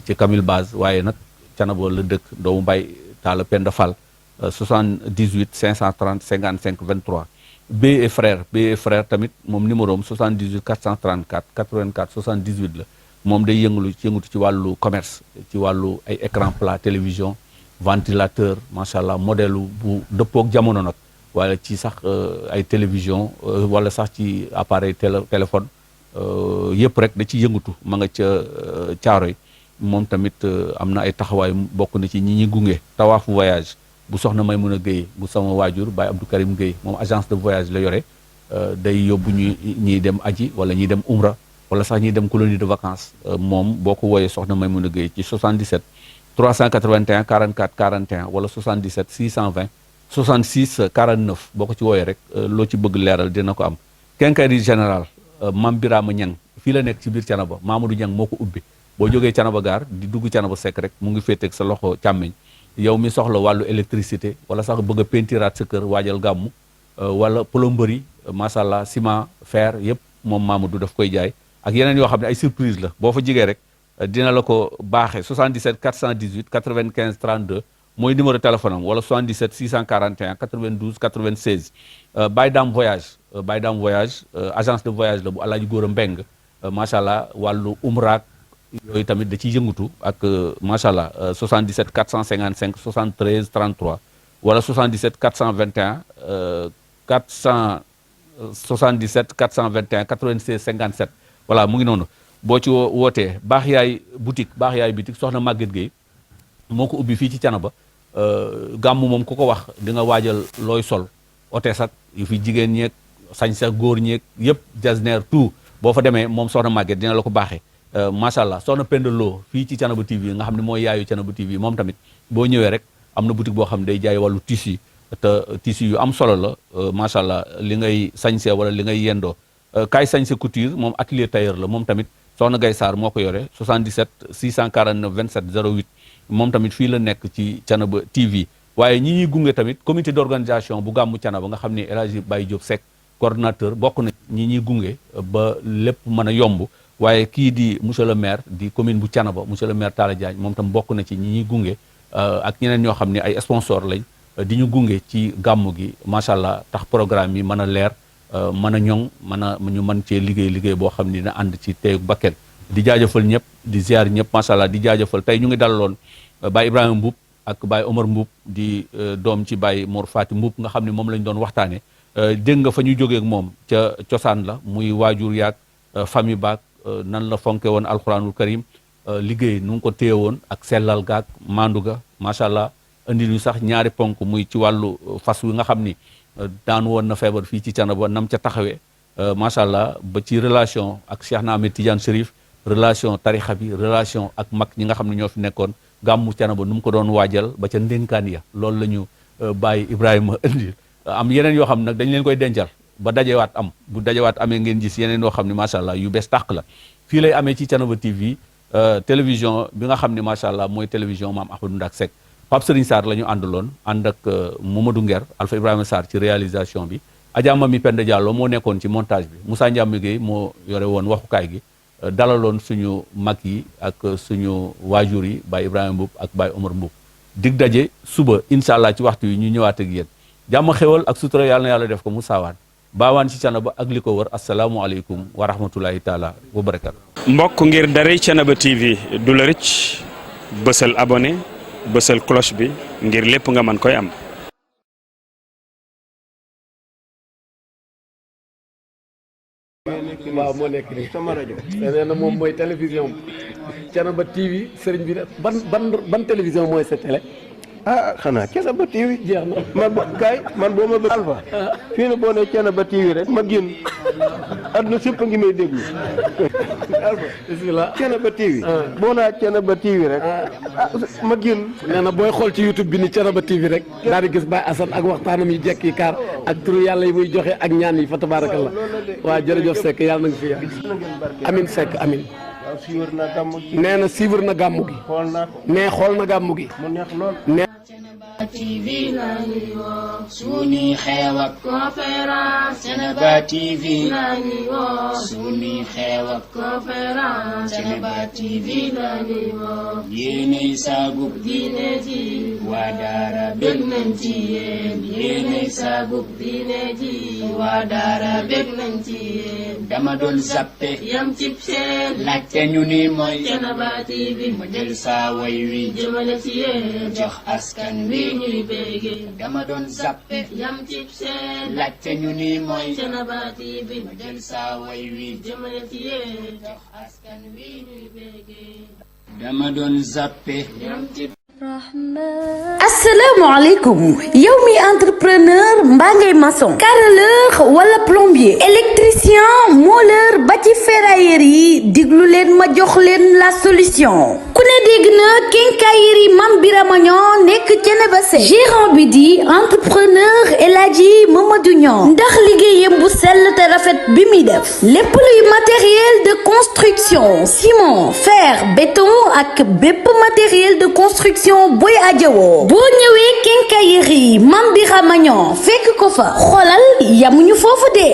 ci Camille Base waaye nag Thiénaba la dëkk doomu Baye Talla Penda Fall 78 530 55 23 B et frère tamit moom numéro am 78 434 84 78 la moom day yëngatu ci wàllu commerce ci wàllu ay écran plat télévision ventilateur macha allah modèle bu dëppook jamono nag wala ci sax ay télévision wala sax ci appareil téléphone yëpp rek da ci yëngatu ma nga ca Caaroy moom tamit am na ay taxawaay bokk na ci ñi ñi gunge Tawaafu voyage bu soxna Maymuna Gueye bu sama waajur Baye Abdou Karim Gueye moom agence de voyage la yore day yóbbu ñuy dem aji wala ñuy dem umra wala sax ñuy dem colonie de vacances moom boo ko wooyee soxna Maymuna Gueye ci 77 381 44 41 wala 77 620 66 49 boo ko ci wooyee rek loo ci bëgg leeral dina ko am quincaillerie général Mame Birama Niang fii la nekk ci biir Thiénaba Mamadou Niang moo ko ubbi boo jógee Thiénaba Gare di dugg Thiénaba Seck rek mu ngi féeteeg sa loxo càmmeñ yow mi soxla wàllu électricité wala sax bëgg a peintiraat sa kër waajal gàmmu wala plomberie macha allah ciment fer yëpp moom Mamadou daf koy jaay ak yeneen yoo xam ne ay surprise la boo fa jigee rek dina la ko baaxee 77 418 95 32 mooy numéro téléphone am wala 77 641 92 96 Baye Dame voyage agence de voyage la bu Alaaji Góora Mbeng macha allah wàllu umraak yooyu tamit da ciy yëngatu ak macha allah 77 455 73 33 wala 77 421 77 421 96 57 voilà mu ngi noonu boo ci wootee baax yaay boutique soxna Maguette Gueye moo ko ubbi fii ci Thiénaba gàmmu moom ku ko wax di nga waajal looy sol otees ak yu fi jigéen ñeeg sañ sa góor ñeeg yëpp jasneer tout boo fa demee moom soxna Maguette dina la ko baaxee macha allah soxna Penda Lo fii ci Thiénaba TV nga xam ne mooy yaayu Thiénaba TV moom tamit boo ñëwee rek am na boutique boo xam ne day jaay wàllu tissu te tissu yu am solo la macha allah li ngay sañsee wala li ngay yendoo kaay sañse couture moom atelier tailleur la moom tamit soxna Gaye Sarr moo ko yore 77 649 27 08 moom tamit fii la nekk ci Thiénaba TV waaye ñi ñuy gunge tamit comité d'organisation bu gàmmu Thiénaba nga xam ne El Hadji Baye Diop Seck coordonnateur bokk na ñi ñuy gunge ba lépp mën a yomb waaye kii di monsieur le maire di commune bu Thiénaba monsieur le maire Talla Diagne moom tam bokk na ci ñi ñuy gunge ak ñeneen ñoo xam ne ay sponsor lañ di ñu gunge ci gàmmu gi macha allah tax programme yi mën a leer mën a ñoŋ ñu mën cee liggéey boo xam ne dina ànd ci teyu bakken di jaajëfal ñëpp di ziar ñëpp macha allah di jaajëfal tey ñu ngi dalaloon Baye Ibrahima Mboup ak Baye Omar Mboup di doom ci Baye Mor Fati Mboup nga xam ne moom lañ doon waxtaane dégg nga fa ñu jógee ak moom ca cosaan la muy waajur yaag famille baak nan la fonke woon alxuraanul karim liggéey nu ngi ko téye woon ak sellal gaak maandu ga macha allah indi ñu sax ñaari ponk muy ci wàllu fas wi nga xam ni daan woon na feebar fii ci Thiénaba nam ca taxawee macha allah ba ci relation ak Cheikh na Ahmed Tidiane Chérif relation tarixa bi relation ak mag ñi nga xam ne ñoo fi nekkoon gàmmu Thiénaba nu mu ko doon waajal ba ca ndénkaan ya loolu la ñu bàyyi Ibrahima indi am yeneen yoo xam ne nag dañ leen koy dencal ba dajewaat am bu dajewaat amee ngeen gis yeneen yoo xam ne macha allah yu bees tàq la fii lay amee ci Thiénaba TV télévision bi nga xam ne macha allah mooy télévision maam Ahmadou Ndak Seck Pape Serigne Sarr la ñu àndaloon ànd ak Mamadou Nguer Alpha Ibrahima Sarr ci réalisation bi Adja Mami Penda Diallo moo nekkoon ci montage bi Moussa Ndiamé Gueye moo yore woon waxukaay gi dalaloon suñu mag yi ak suñu waajur yi Baye Ibrahima Mboup ak Baye Omar Mboup dig daje suba incha allah ci waxtu yi ñu ñëwaat ak yéen jàmm xewal ak sutura yàlla na yàlla def ko mu saawaan baawaan ci Thiénaba ak li ko wër asalaamualeykum wa rahmatulahi taala wa barakatu mbokk ngir daray Thiénaba TV du la rëcc bësal abonné bësal cloche bi ngir lépp nga mën koy am. waaw moo nekk nii sama rajo. nee na moom mooy télévision Thiénaba TV sëriñ bi ban télévision mooy sa télé. ah xanaa Thiénaba TV jeex na man boo ma bëgg Alpha fii ne boo ne Thiénaba TV rek ma génn àdduna sépp a ngi may déglu Alpha bismillah Thiénaba TV boo naa Thiénaba TV rek ma génn nee na booy xool ci YouTube bi ni Thiénaba TV rek daal di gis Baye Assane ak waxtaanam yi jekk yi kaar ak turu yàlla yi muy joxe ak ñaan yi fa tabarakallah waaw jërëjëf Seck yàlla na nga fi yàgg amin Seck amin siiwar na gàmmu gi nee na siiwar na gàmmu gi xool naa ko nee xool na gàmmu gi mu neex lool Thiénaba TV la ñuy woo suñuy xew ak conférence Thiénaba TV la ñuy woo suñuy xew ak conférence Thiénaba TV la ñuy woo yéenay saagub diine ji waa daara bég nañ ci yéen yéenay saagub diine ji waa daara bég nañ ci yéen dama doon zappe yam cib seen laajte ñu ni mooy Thiénaba TV ma jël saa way wi jëmale ci yéen jox askan wi ñuy bége dama doon zappe yam cib seen laajte ñu ni mooy Thiénaba TV ma jël saa way wi jëmale ci yéen jox askan wi ñuy bége dama doon zappe yam cib asalaamaaleykum yow mi entrepreneur mbaa ngay maçon carreleur wala plombier électricien mooleur ba ci ferrailleur yi diglu leen ma jox leen la solution ku ne dégg na quincaillerie Mame Birama Niang nekk Thiénaba gérant bi di entrepreneur El Hadji Mamadou Niang ndax liggéeyam bu sell te rafet bi muy def lépp luy matériel de construction ciment fer béton ak bépp matériel de construction booy ajawoo boo ñëwee quincaillerie Mame Birama Niang fekk ko fa xoolal yamuñu foofu de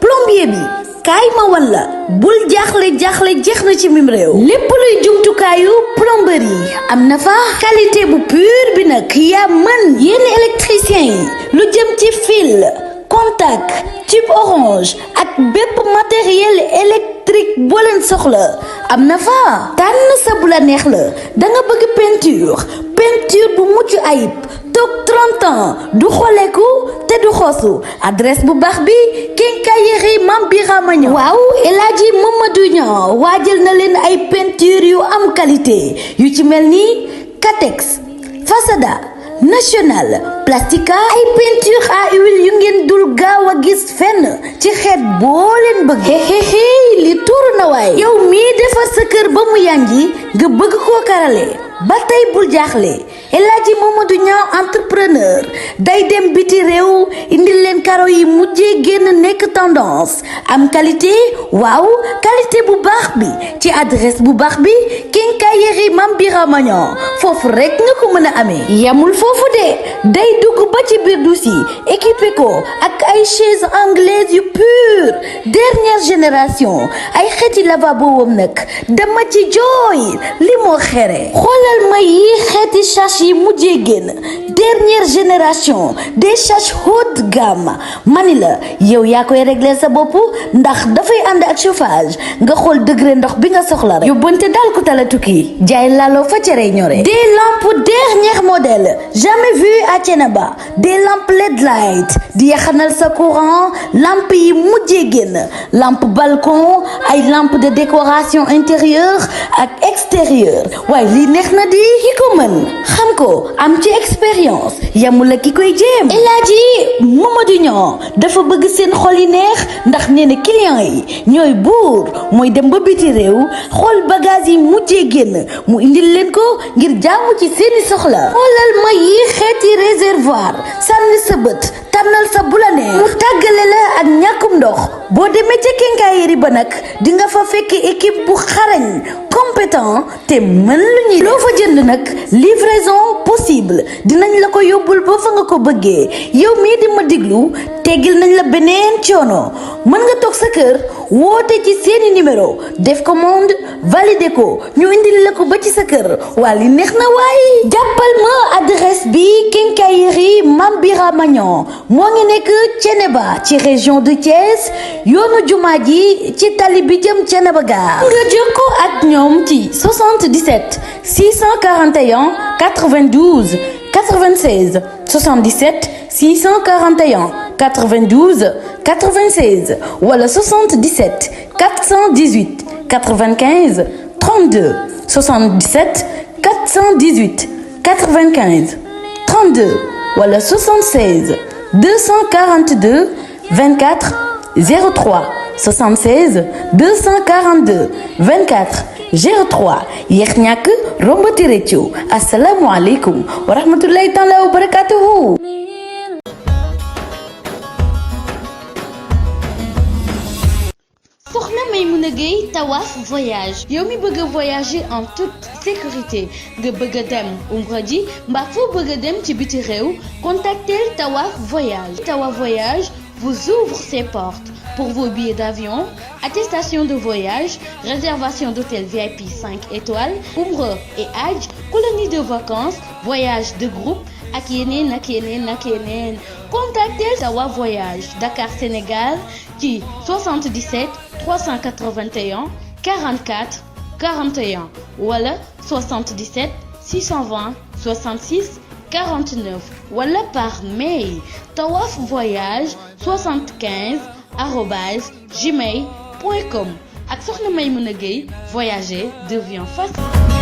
plombier bi kaay ma walla bul jaaxle jeex na ci mim réew lépp luy jumtukaayu plomberie am na fa qualité bu pure bi nag yaa mën yéen électricien yi lu jëm ci fil contact tube orange ak bépp matériel électrique boo leen soxla am na fa tànn sa bu la neex la da nga bëgg peinture bu mucc ayib toog 30 ans du xoleeku te du xosu adresse bu baax bi quincaillerie Mame Birama Niang waaw El Hadji Mamadou Niang waajal na leen ay peinture yu am qualité yu ci mel ni Catex Fasada national plastica ay peinture à huile yu ngeen dul gaaw a gis fenn ci xeet boo leen bëgg li tuuru na waay yow mii defar sa kër ba mu yanji nga bëgg koo karale ba tey bul jaaxle El Hadji Mamadou Niang entrepreneur day dem biti réew indil leen karo yi mujjee génn nekk tendance am qualité waaw qualité bu baax bi ci adresse bu baax bi Quincaillerie Mame Birama Niang foofu rek nga ko mën a amee yamul foofu de day dugg ba ci biir douce yi équipé ko ak ay chaise anglaise yu pure dernière génération ay xeeti lavabo wam nag dama ci jooy li moo xere xoolal ma yi xeeti sachet yi mujjee génn dernière génération des sachets haut de gamme mani la yow yaa koy régler sa bopp ndax dafay ànd ak chauffage nga xool degré ndox bi nga soxla rek yóbbante daal ku tala tukki jaay laaloo fa cere ñore des lampes dernier modèle jamais vu à Thiénaba des lampes LED light di yaxanal sa courant lampe yi mujjee génn lampe balcon ay lampe de décoration intérieure ak extérieure waaye lii neex na di ki ko mën xam ko am ci expérience yamul la ki koy jéem El Hadji Mamadou Niang dafa bëgg seen xol yi neex ndax nee na client yi ñooy buur mooy dem ba biti réew xool bagage yi mujjee génn mu indil leen ko ngir jaamu ci seeni soxla xoolal ma yi xeeti réservoir sànni sa bët tànnal sa bu la neex mu tàggale la ak ñàkkum ndox boo demee ca quincaillerie ba nag di nga fa fekk équipe bu xarañ compétent te mën lu ñuy loo fa jënd nag livraison possible dinañ la ko yóbbul ba fa nga ko bëggee yow mii di ma diglu teggil nañ la beneen coono mën nga toog sa kër woote ci seeni numéro def commande validé ko ñu indil la ko ba ci sa kër waa li neex na waaye jàppal ma adresse bi Quincaillerie Mame Birama Niang moo ngi nekk Thiénaba ci région de Thiès yoonu jumaa ji ci tali bi jëm Thiénaba gare nga jokkoo ak ñoom ci 77 641 92 96 77 641 92 96 wala 77 418 95 32 77 418 95 32 wala 76 242 24 03 76 242 24 03 yéex ñàkk rombati réccu asalaamualeykum wa rahmatullahi taala wa barakatuhu. Soxna Maimouna Gueye Tawaf voyage yow mi bëgg a voyager en toute sécurité nga bëgg a dem umra ji mbaa foo bëgg a dem ci biti réew contactez Tawaf voyage. Tawaf voyage vous ouvre ses portes pour vos billets d'avion, attestation de voyage, réservation d'hôtel VIP 5 étoiles, umra et hajj, colonie de vacances, voyage de groupe ak yeneen ak yeneen ak yeneen. Contactez Tawaf voyage Dakar Sénégal ci 77 381 44 41 wala 77 620 66 49 wala par mail Tawaf voyage 75@gmail.com ak Soxna Maimouna Gueye voyager devient facile.